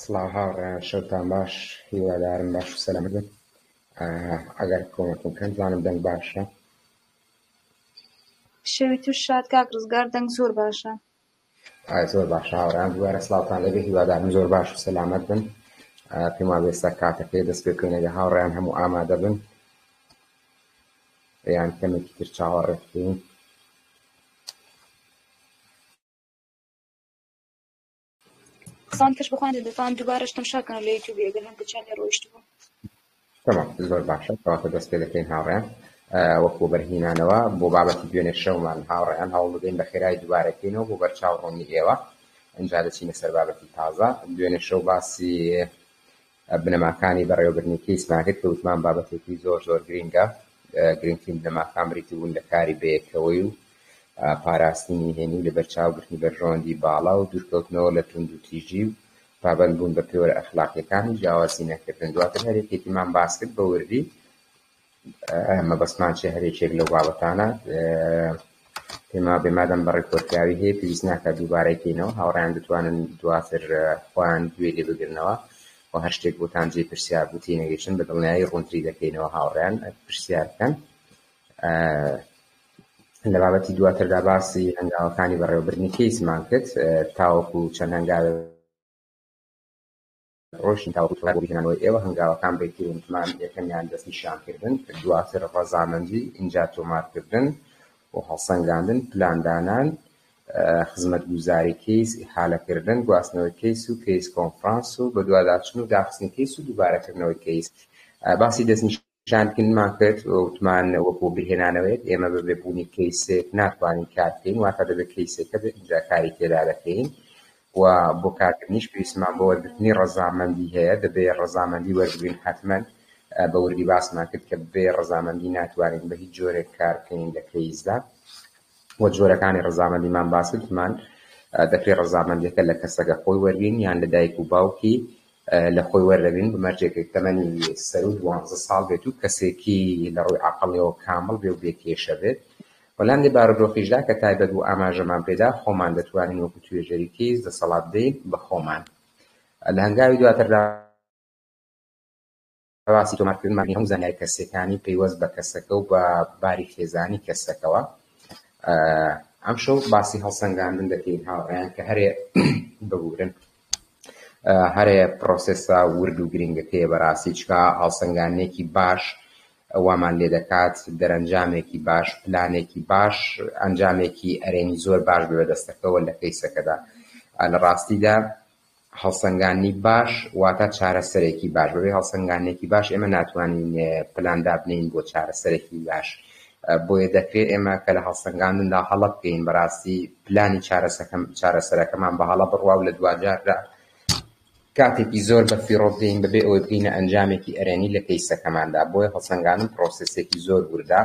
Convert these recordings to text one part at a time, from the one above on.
سڵاو هاوڕێیان شەوتان باش هیوادارم باش و سەلامەت بن ئەگەر کۆمەکم بکەن بزانم دەنگ باشە. شەوی توش شاد کاک ڕزگار دەنگ زۆر باشە. ئای زۆر باشە هاوڕێیان دووبارە سڵاوتان لێبێ هیوادارم زۆر باش و سەلامەت بن پێم وابێ ئێستا کاتەکەی دەست پێ بکەین ئەگەر هاوڕێیان هەموو ئامادە بن یان کەمێکی تر چاوەڕێ بکەین. قسان کەش بەخۆیان دەتوان دووبارەش تەمشا کەنەوە لە یوتیوبی ئەگەر هەندێکیان لێ ڕۆیشتبوو. تەمام زۆر باشە کەواتە دەست پێ دەکەین هاوڕێیان وەکو بەرهینانەوە بۆ بابەتی دوێنێ شەومان هاوڕێیان هەوڵ دەدەین بە خێرای دووبارەکەینەوە بۆ بەرچاو ڕوونی ئێوە ئینجا دەچینە سەر بابەتی تازە دوێنێ شەو باسی بنەماکانی بەڕێوەبردنی کەیسمان کرد کە وتمان بابەتێکی زۆر زۆر گرینگە گرنگترین بنەماکان بریتی بوون لە کاری بەیەکەوەی و پاراستنی نهێنی و لەبەرچاوگرتنی بەرژەوەندی باڵا و دوورکەوتنەوە لە توندوتیژی و پابەندبوون بە پێوەرە ئەخلاقییەکان و جیاوازی نەکردن. دواتر هەر یەکێکیمان باس کرد بە وردی مەبەستمان چیە هەر یەکێک لەو بابەتانە. پێم وابێ مادەم بە ڕیکۆردکراوی هەیە پێویست ناکات دووبارەی کەینەوە، هاوڕێیان دەتوانن دواتر خۆیان گوێ لێ بگرنەوە و هەر شتێک بۆتان جێی پرسیار بوو تێنەگەیشتن بە دڵنیایی ڕوونتری دەکەینەوە هاوڕێیان پرسیار بکەن. لە بابەتی دواتردا باسی هەنگاوەکانی بەڕێوەبردنی کەیسمان کرد تاوەکو چەند هەنگاوێک ڕۆشتین تاوەکو بۆ بیرهێنانەوەی ئێوە هەنگاوەکان بریتی بوون وتمان یەکەمیان دەستنیشانکردن دواتر ڕەزامەندی ئینجا تۆمارکردن و هەڵسەنگاندن پلاندانان خزمەتگوزاری کەیس ئیحالەکردن گواستنەوەی کەیس و case conference و بەدواداچون و داخستنی کەیس و دووبارەکردنەوەی کەیس باسی دەستنیشان شانکردنمان کرد وتمان وەکو بیرهێنانەوەیەک ئێمە بە بێ بوونی کەیسێک ناتوانین کار بکەین واتە دەبێت کەیسێکە بێت ئینجا کاری تێدا دەکەین و بۆ کارکردنیش پێویستمان بۆ وەرگرتنی ڕەزامەندی هەیە دەبێ ڕەزامەندی وەربگرین حەتمەن بە وردی باسمان کرد کە بێ ڕەزامەندی ناتوانین بە هیچ جۆرێک کار بکەین لە کەیسدا و جۆرەکانی ڕەزامەندیمان باس کرد وتمان دەکرێت ڕەزامەندیەکە لە کەسەکە خۆی وەرگرین یان لە دایک و باوکی لە خۆی وەردەگرین بە مەرجێک تەمەنی سەروو دوانزە ساڵ بێت و کەسێکی لە ڕووی عەقڵیەوە کامڵ بێ و بێ کێشە بێت و لە هەندێ بارودۆخیشدا کە تایبەت بوو ئاماژەمان پێدا خۆمان دەتوانین وەکو توێژەری کەیس دەسەڵات بدەین بە خۆمان لە هەنگاوی دواتردا باسی تۆمارکردنی هەموو زانیاری کەسیەکانی پەیوەست بە کەسەکە و بە باری خێزانی کەسەکەوە. ئەمشەو باسی هەڵسەنگاندن دەکەین هاوڕێیان کە هەرێ ببورن هەرێ پرۆسێسە ورد و گرنگەکەیە بەڕاستی چکا هەڵسەنگاندنێکی باش وامان لێ دەکات دەرەنجامێکی باش پلانێکی باش ئەنجامێکی ئەرێنی زۆر باش بێ بەدەستەکەوە لە کەیسەکەدا لە ڕاستیدا هەڵسەنگاندنی باش واتە چارەسەرێکی باش، بەبێ هەڵسەنگاندنێکی باش ئێمە ناتوانین پلان دابنێین بۆ چارەسەرێکی باش، بۆیە دەکرێت ئێمە کە لە هەڵسەنگاندندا هەڵە بکەین بەڕاستی پلانی چارەسەرەکەمان بە هەڵە بڕوا و لە دواجاردا کاتێکی زۆر بە فیڕۆ بدەین بەبێ ئەوەی بگەینە ئەنجامێکی ئەرێنی لە کەیسەکەماندا، بۆیە هەڵسەنگاندن پرۆسێسێکی زۆر وردە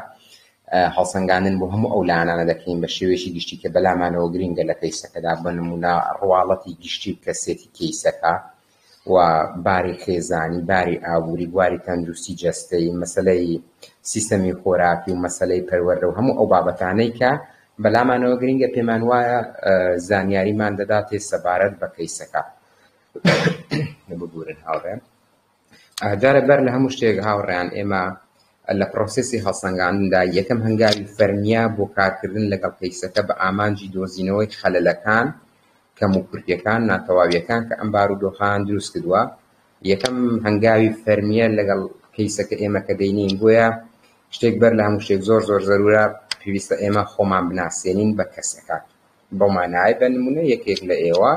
هەڵسەنگاندن بۆ هەموو ئەو لایەنانە دەکەین بە شێوەیەکی گشتی کە بەلامانەوە گرنگە لە کەیسەکەدا، بە نموونە ڕواڵەتی گشتی و کەسێتی کەیسەکە و باری خێزانی، باری ئابووری، بواری تەندروستی جەستەیی، مەسەلەی سیستەمی خۆراکی و مەسەلەی پەروەردە و هەموو ئەو بابەتانەی کە بەلامانەوە گرنگە پێمان وایە زانیاریمان دەداتێ سەبارەت بە کەیسەکە. ببورن هاوڕێ. جارێ بەر لە هەموو شتێک هاوڕێیان ئێمە لە پرۆسێسی هەڵسەنگاندندا یەکەم هەنگاوی فەرمیە بۆ کارکردن لەگەڵ کەیسەکە بە ئامانجی دۆزینەوەی خەلەلەکان، کەموکورتیەکان، ناتەواویەکان کە ئەم بارودۆخەیان دروست کردوە یەکەم هەنگاوی فەرمیە لەگەڵ کەیسەکە ئێمە کە دەینین بۆیە شتێک بەر لە هەموو شتێک زۆر زۆر زەرورە پێویستە ئێمە خۆمان بناسێنین بە کەسەکە. بەو مانایەی بە نموونە یەکێک لە ئێوە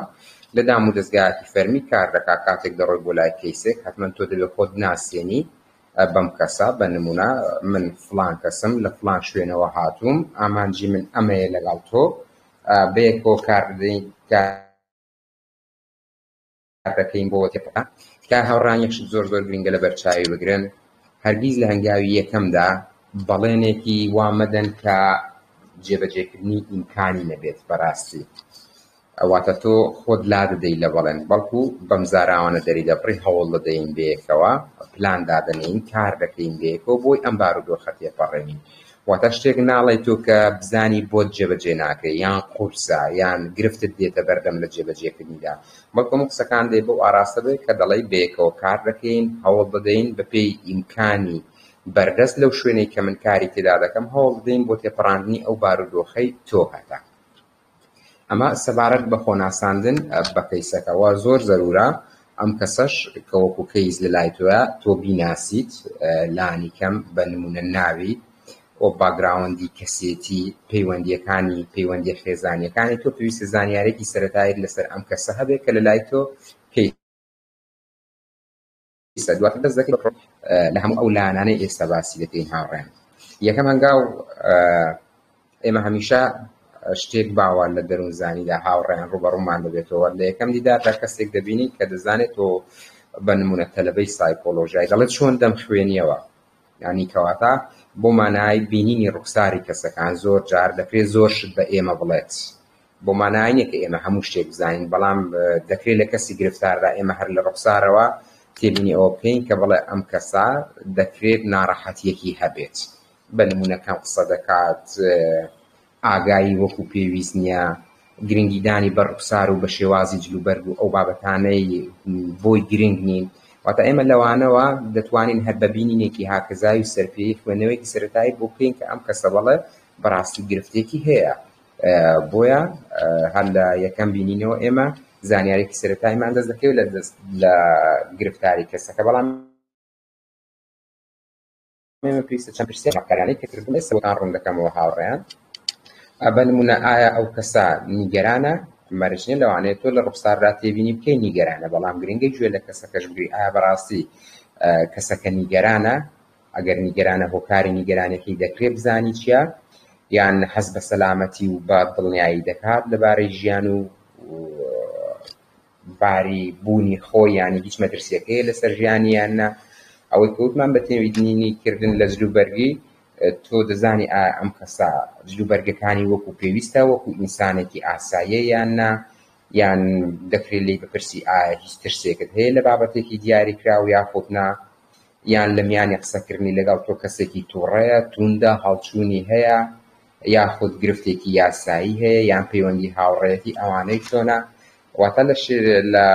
لە دامودەزگایەکی فەرمی کار دەکات کاتێک دەڕۆی بۆ لای کەیسێک حەتمەن تۆ دەبێت خۆت بناسێنی بەم کەسە بە نموونە من فڵان کەسم لە فڵان شوێنەوە هاتووم ئامانجی من ئەمەیە لەگەڵ تۆ بەیەکەوە کار بدەین دەکەین بۆ تێپەڕا. تکایە هاوڕێیان یەک شت زۆر زۆر گرنگە لەبەر چاوی بگرن هەرگیز لە هەنگاوی یەکەمدا بەڵێنێکی وا مەدەن کە جێبەجێکردنی ئیمکانی نەبێت بەڕاستی واتە تۆ خۆت لادەدەی لە بەڵێن بەڵکو بەم زاراوانە دەری دەبڕی هەوڵ دەدەین بەیەکەوە پلان دادەنێین کار دەکەین بەیەکەوە بۆی ئەم بارودۆخە تێپەڕێنین. واتە شتێک ناڵێی تۆ کە بزانی بۆت جێبەجێ ناکرێ یان قورسە یان گرفتت دێتە بەردەم لە جێبەجێکردنیدا، بەڵکو هەموو قسەکان دێ بەو ئاراستە بێ کە دەڵێی بەیەکەوە کار دەکەین، هەوڵ دەدەین بەپێی ئیمکانی بەردەست لەو شوێنەی کە من کاری تێدا دەکەم هەوڵ دەدەین بۆ تێپەڕاندنی ئەو بارودۆخەی تۆ هەتە. ئەمە سەبارەت بە خۆناساندن بە کەیسەکە وە زۆر زەرورە ئەم کەسەش کە وەکو کەیس لە لای تۆیە تۆ بیناسیت لانی کەم بە نمونە ناوی و background ی کەسێتی پەیوەندیەکانی پەیوەندیە خێزانیەکانی تۆ پێویستە زانیارێکی سەرەتایت لەسەر ئەم کەسە هەبێت کە لە لای تۆ کەیسە دواتر دەست دەکەی لە هەموو ئەو لایەنانەی ئێستا باسی دەکەین هاوڕێن یەکەم هەنگاو ئێمە هەمیشە شتێک باوە لە دەروونزانیدا هاوڕێیان ڕووبەڕوومان دەبێتەوە لە یەکەم دیداردا کەسێک دەبینی کە دەزانێت تۆ بە نمونە تەلەبەی سایکۆلۆژیای دەڵێت چۆن دەم خوێنیەوە یانی کەواتە بۆ مانای بینینی ڕوخساری کەسەکان زۆر جار دەکرێت زۆر شت بە ئێمە بڵێت بۆ مانای نییە کە ئێمە هەموو شتێک بزانین بەڵام دەکرێت لە کەسی گرفتاردا ئێمە هەر لە ڕوخسارەوە تێبینی ئەوە بکەین کە بڵێ ئەم کەسە دەکرێت ناڕەحەتیەکی هەبێت بە نمونە کەم قسە دەکات ئاگایی وەکو پێویست نییە، گرنگیدانی بە ڕوخسار و بە شێوازی جلوبەرگ و ئەو بابەتانەی بۆی گرنگ نین. واتە ئێمە لەوانەوە دەتوانین هەر بە بینینێکی هاکەزاوی سەرپێیی خوێندنەوەیەکی سەرەتایی بۆ بکەین کە ئەم کەسە بەڵێ بەڕاستی گرفتێکی هەیە. بۆیە هەر لە یەکەم بینینەوە ئێمە زانیارێکی سەرەتاییمان دەست دەکەوێت لە دەست لە گرفتاری کەسەکە بەڵام ئێمە پێویستە چەند پرسیار هاوکارانەی کە کردم ئێستا بۆتان ڕوون دەکەمەوە هاوڕێیان بە نمونە ئایا ئەو کەسە نیگەرانە مەرج نییە لەوانەیە تۆ لە ڕوخساردا تێبینی بکەی نیگەرانە بەڵام گرنگە گوێ لە کەسەکەش بگری ئایا بەڕاستی کەسەکە نیگەرانە ئەگەر نیگەرانە هۆکاری نیگەرانەکەی دەکرێت بزانی چییە یان حەز بە سەلامەتی و بە دڵنیایی دەکات لەبارەی ژیان و باری بوونی خۆی یانی هیچ مەترسیەک هەیە لەسەر ژیانی یان نا ئەوەی کەوتمان بە تێبینی کردن لە جلوبەرگی تۆ دەزانی ئایا ئەم کەسە جلوبەرگەکانی وەکو پێویستە وەکو ئینسانێکی ئاساییە یان نا یان دەکرێت لێی بپرسی ئایا هیچ ترسێکت هەیە لە بابەتێکی دیاریکراو یاخود نا یان لە میانی قسەکردنی لەگەڵ تۆ کەسێکی تووڕەیە توندە هەڵچوونی هەیە یاخود گرفتێکی یاسایی هەیە یان پەیوەندی هاوڕێیەتی ئەوانەی چۆنە واتە لە لە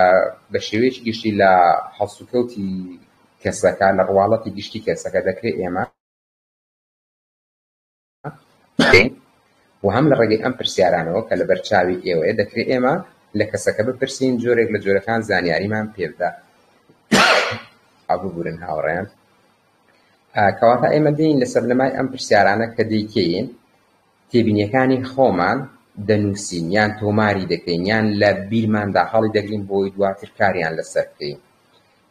بە شێوەیەکی گشتی لە هەڵسوکەوتی کەسەکە لە ڕواڵەتی گشتی کەسەکە دەکرێت ئێمە و هەم لە ڕێگەی ئەم پرسیارانەوە کە لەبەر چاوی ئێوەیە دەکرێت ئێمە لە کەسەکە بپرسین جۆرێک لە جۆرەکان زانیاریمان پێ بدا ببورن هاوڕێیان کەواتە ئێمە دێین لەسەر بنەمای ئەم پرسیارانە کە دەیکەین تێبینیەکانی خۆمان دەنووسین یان تۆماری دەکەین یان لە بیرماندا هەڵی دەگرین بۆی دواتر کاریان لەسەر بکەین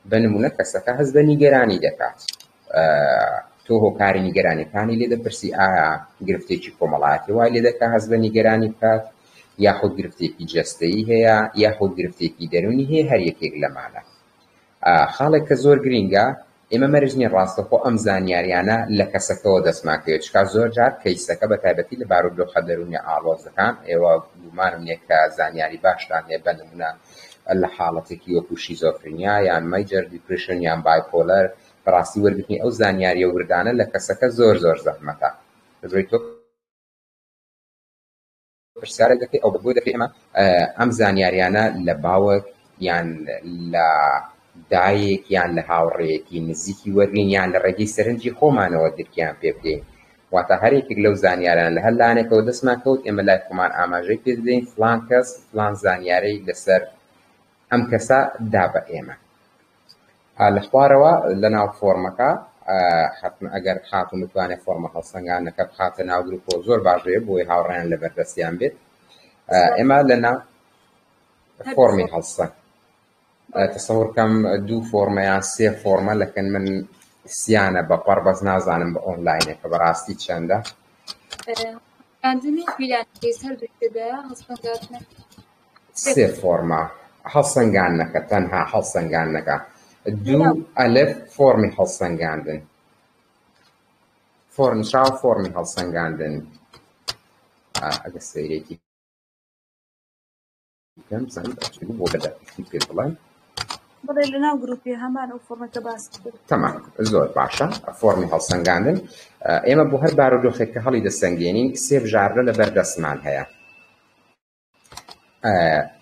بە نمونە کەسەکە هەست بە نیگەرانی دەکات تۆ هۆکاری نیگەرانیەکانی لێ دەپرسی ئایا گرفتێکی کۆمەڵایەتی وای لێ دەکات هەست بە نیگەرانی بکات یاخود گرفتێکی جەستەیی هەیە یاخود گرفتێکی دەروونی هەیە هەر یەکێک لەمانە خاڵێک کە زۆر گرینگە، ئێمە مەرج نییە ڕاستەوخۆ ئەم زانیاریانە لە کەسەکەوە دەستمان کەوێت، چونکە زۆر جار کەیسەکە بە تایبەتی لە بارودۆخە دەروونیە ئاڵۆزەکان، ئێوە گومانم نییە کە زانیاری باشتان هەیە بە نموونە لە حاڵەتێکی وەکو شیزۆفرینیا یان major depression یان bipolar بەڕاستی وەرگرتنی ئەو زانیاریە وردانە لە کەسەکە زۆر زۆر زەحمەتە لەبەرئەوەی تۆ پرسیارێک دەکەی ئەو بۆی دەکەی ئێمە ئەم زانیاریانە لە باوک یان لە دایک یان لە هاوڕێیەکی نزیکی وەرگین یان لە ڕێگەی سەرنجی خۆمانەوە درکیان پێ بدەین واتە هەر یەکێک لەو زانیاران لە هەر لایەنێکەوە دەستمان کەوت ئێمە لای خۆمان ئاماژەی پێ دەدەین فڵان کەس فڵان زانیاری لەسەر ئەم کەسە دا بە ئێمە. لە خوارەوە لە ناو فۆرمەکە حەتمە ئەگەر خاتوون بتوانێت فۆرمە هەڵسەنگاندنەکە بخاتە ناو گروپەوە زۆر باش دەبێت بۆی هاوڕێیان لە بەردەستیان بێت ئێمە لە ناو فۆرمی هەڵسەنگ تەسەور کەم دوو فۆرمە یان سێ فۆرمە لەکن من سیانە بە پەڕ بەس نازانم بە ئۆنلاینەکە بەڕاستی چەندە هەڵسەنگاندن و پیلانەکەی هەردووک تێدایە هەڵسەنگاندن سێ فۆرمە هەڵسەنگاندنەکە تەنها هەڵسەنگاندنەکە دوو ئەلف فۆرمی هەڵسەنگاندن فۆرم چاو فۆرمی هەڵسەنگاندن ئەگە سەیرێکی بکەم بزانم بۆ بەدەکەی پێ بڵێم. بەڵێ لەناو گروپی هەمان ئەو فۆرمە کە باست کرد. تەمام زۆر باشە فۆڕمی هەڵسەنگاندن ئێمە بۆ هەر بارودۆخێک کە هەڵی دەسەنگێنین سێ بژاردە لەبەر دەستمان هەیە.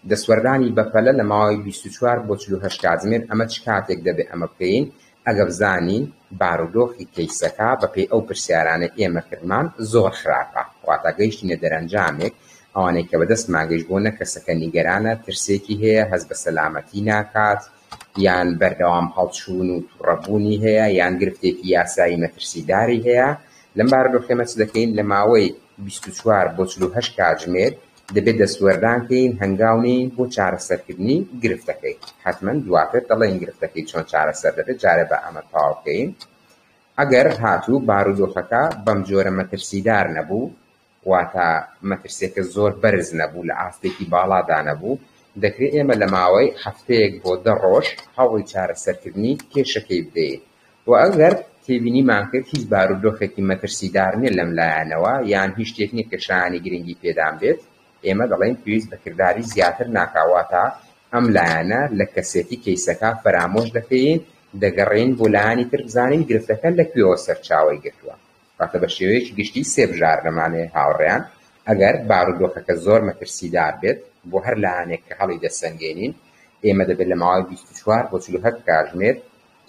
دەستوەردانی بەپەلە لە ماوەی 24 بۆ 48 کاتژمێر ئەمە چ کاتێک دەبێ ئەمە بکەین ئەگە بزانین بارودۆخی کەیسەکە بەپێی ئەو پرسیارانەی ئێمە کردمان زۆر خراپە واتا گەیشتینە دەرەنجامێک ئەوانەی کە بەدەستمان گەیشت بۆ نە کەسەکە نیگەرانە ترسێکی هەیە هەست بە سەلامەتی ناکات یان بەردەوام هەڵچوون و توڕەبوونی هەیە یان گرفتێکی یاسایی مەترسیداری هەیە لەم بارودۆخە ئێمە چ دەکەین لە ماوەی 24 بۆ 48 کاتژمێر دەبێت دەستوەردان کەین هەنگاو نێین بۆ چارەسەرکردنی گرفتەکەی حەتمەن دواتر دەڵێین گرفتەکەی چۆن چارەسەر دەبێت جارێ با ئەمە تەواو بکەین ئەگەر هاتوو بارودۆخەکە بەم جۆرە مەترسیدار نەبوو واتە مەترسیەکە زۆر بەرز نەبوو لە ئاستێکی باڵادا نەبوو دەکرێت ئێمە لە ماوەی هەفتەیەک بۆ دە ڕۆژ هەوڵی چارەسەرکردنی کێشەکەی بدەین و ئەگەر تێبینیمان کرد هیچ بارودۆخێکی مەترسیدار نیە لەم لایەنەوە یان هیچ شتێک نیە کە شایانی گرنگی پێدان بێت ئێمە دەڵێین پێویست بە کرداری زیاتر ناکا واتە ئەم لایەنە لە کەسێتی کەیسەکە فەرامۆش دەکەین دەگەڕێین بۆ لایەنی تر بزانین گرفتەکە لە کوێوە سەرچاوەی گرتووە واتە بە شێوەیەکی گشتی سێ بژاردەمان هەیە هاوڕێیان ئەگەر بارودۆخەکە زۆر مەترسیدار بێت بۆ هەر لایەنێک کە هەڵی دەسەنگێنین ئێمە دەبێت لە ماوەی 24 بۆ 48 کاژمێر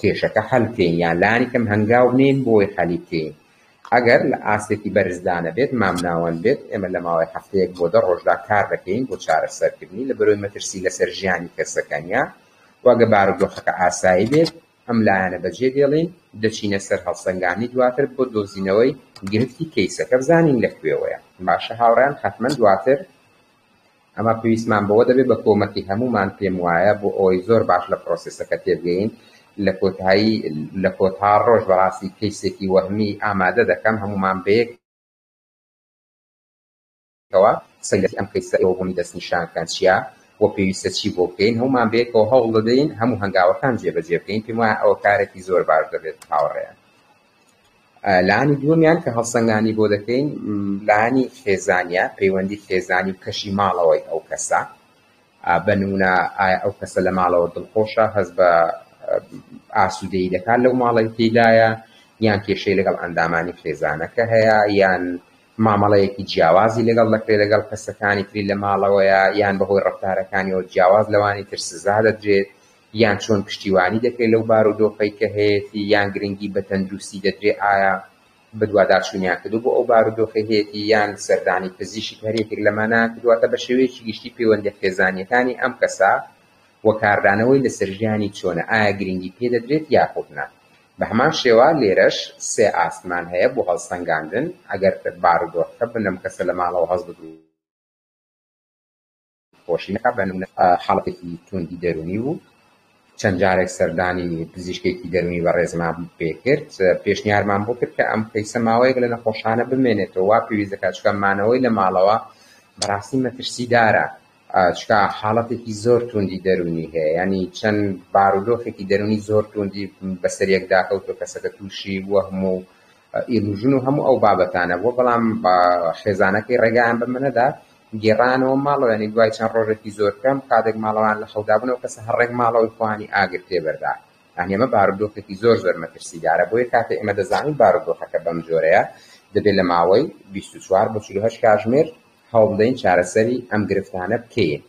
کێشەکە حەل بکەین یان لانی کەم هەنگاو بنێین بۆی حەلی بکەین ئەگەر لە ئاستێکی بەرزدا نەبێت مامناوەند بێت ئێمە لە ماوەی هەفتەیەک بۆ دە ڕۆژدا کار دەکەین بۆ چارەسەرکردنی لە بەرۆی مەترسی لەسەر ژیانی کەسەکە نیە و ئەگە بارودۆخەکە ئاسایی بێت ئەم لایەنە بەجێ دێڵین دەچینە سەر هەڵسەنگاندنی دواتر بۆ دۆزینەوەی گرفتی کەیسەکە بزانین لە کوێوەیە باشە هاوڕێیان حەتمەن دواتر ئەمە پێویستمان بەوە دەبێت بە کۆمەکی هەموومان پێم وایە بۆ ئەوەی زۆر باش لە پرۆسێسەکە تێبگەین لە کۆتایی لە کۆتا ڕۆژ بەڕاستی کەیسێکی وەهمی ئامادە دەکەم هەموومان بەیەکەوە سەیری ئەم کەیسە ئێوە بۆمی دەستنیشان کەن چییە و پێویستە چی بۆ بکەین هەموومان بەیەکەوە هەوڵ دەدەین هەموو هەنگاوەکان جێبەجێ بکەین پێم وایە ئەوە کارێکی زۆر باش دەبێت هاوڕێیان لانی دووەمیان کە هەڵسەنگانی بۆ دەکەین لانی خێزانیە پەیوەندی خێزانی و کەشی ماڵەوەی ئەو کەسە بە نمونە ئایا ئەو کەسە لە ماڵەوە دڵخۆشە هەست بە ئاسوودەیی دەکات لەو ماڵەی تێدایە یان کێشەی لەگەڵ ئەندامانی خێزانەکە هەیە یان مامەڵەیەکی جیاوازی لەگەڵ دەکرێت لەگەڵ کەسەکانی تری لە ماڵەوەیە یان بەهۆی ڕەفتارەکانیەوە جیاواز لەوانی تر سزا دەدرێت یان چۆن پشتیوانی دەکرێت لەو بارودۆخەی کە هەیەتی یان گرنگی بە تەندروستی دەدرێت ئایا بەدواداچوونیان کردووە بۆ ئەو بارودۆخەی هەیەتی یان سەردانی پزیشک هەر یەکێک لەمانەیان کردووە واتە بە شێوەیەکی گشتی پەیوەندیە خێزانیەکانی ئەم کەسە و کاردانەوەی لەسەر ژیانی چۆنە ئایا گرنگی پێ دەدرێت یاخود نا بە هەمان شێوە لێرەش سێ ئاستمان هەیە بۆ هەڵسەنگاندن ئەگەر بارودۆخەکە بن ئەم کەسە لە ماڵەوە هەست بە خۆشی نەکا بە نمونە حاڵەتێکی توندی دەروونی بوو چەند جارێک سەردانی پزیشکێکی دەروونی بەڕێزمان پێکرد پێشنیارمان بۆ کرد کە ئەم کەیسە ماوەیەک لە نەخۆشخانە بمێنێتەوە وا پێویست دەکات چونکە مانەوەی لە ماڵەوە بەڕاستی مەترسیدارە چونکە حاڵەتێکی زۆر توندی دەروونی هەیە ینی چەند بارودۆخێکی دەروونی زۆر توندی بەسەر یەکدا کەوتووە کەسەکە تووشی وەهم و ئیلوژن و هەموو ئەو بابەتانە بووە بەڵام خێزانەکەی ڕێگایان بە منەدا گێڕانەوە ماڵەوە یانی دوای چەند ڕۆژێکی زۆر کەم کاتێک ماڵەوەیان لە خەودا بوون ئەو کەسە هەر ڕێک ماڵەوەی خۆیانی ئاگر تێبەردا یانی ئەمە بارودۆخێکی زۆر زۆر مەترسیدارە بۆیە کاتێ ئێمە دەزانین بارودۆخەکە بەم جۆرەیە دەبێت لە ماوەی 24 بۆ 48 کاژمێر هەوڵ بدەین چارەسەری ئەم گرفتانە بکەین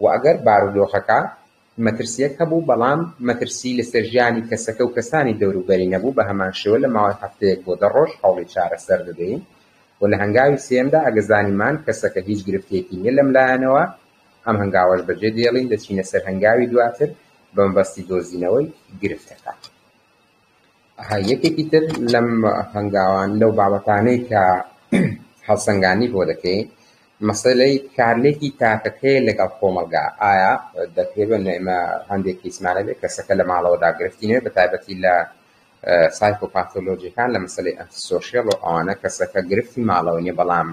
و ئەگەر بارودۆخەکە مەترسییەک هەبوو، بەڵام مەترسی لەسەر ژیانی کەسەکە و کەسانی دەوروبەری نەبوو، بەهەمانشێوە لە ماوەی هەفتەیەک بۆ دە ڕۆژ هەوڵی چارەسەر دەدەین و لە هەنگاوی سێیەمدا ئەگە زانیمان کەسەکە هیچ گرفتێکی نییە لەم لایەنەوە ئەم هەنگاوەش بەجێ دێڵین دەچینە سەر هەنگاوی دواتر بەمەبەستی دۆزینەوەی گرفتەکە. یەکێکی تر لەم هەنگاوان لەو بابەتانەی کە هەڵسەنگانی بۆ دەکەین مەسەلەی کارلێکی تاکەکەیە لەگەڵ کۆمەڵگا ئایا دەکرێت بە ئێمە هەندێک کەیسمانە بێت کەسەکە لە ماڵەوەدا گرفتی نەبێت بە تایبەتی لە سایکۆپاتۆلۆجیەکان لە مەسەلەی antisocial و ئەوانە کەسەکە گرفتی ماڵەوە نیە بەڵام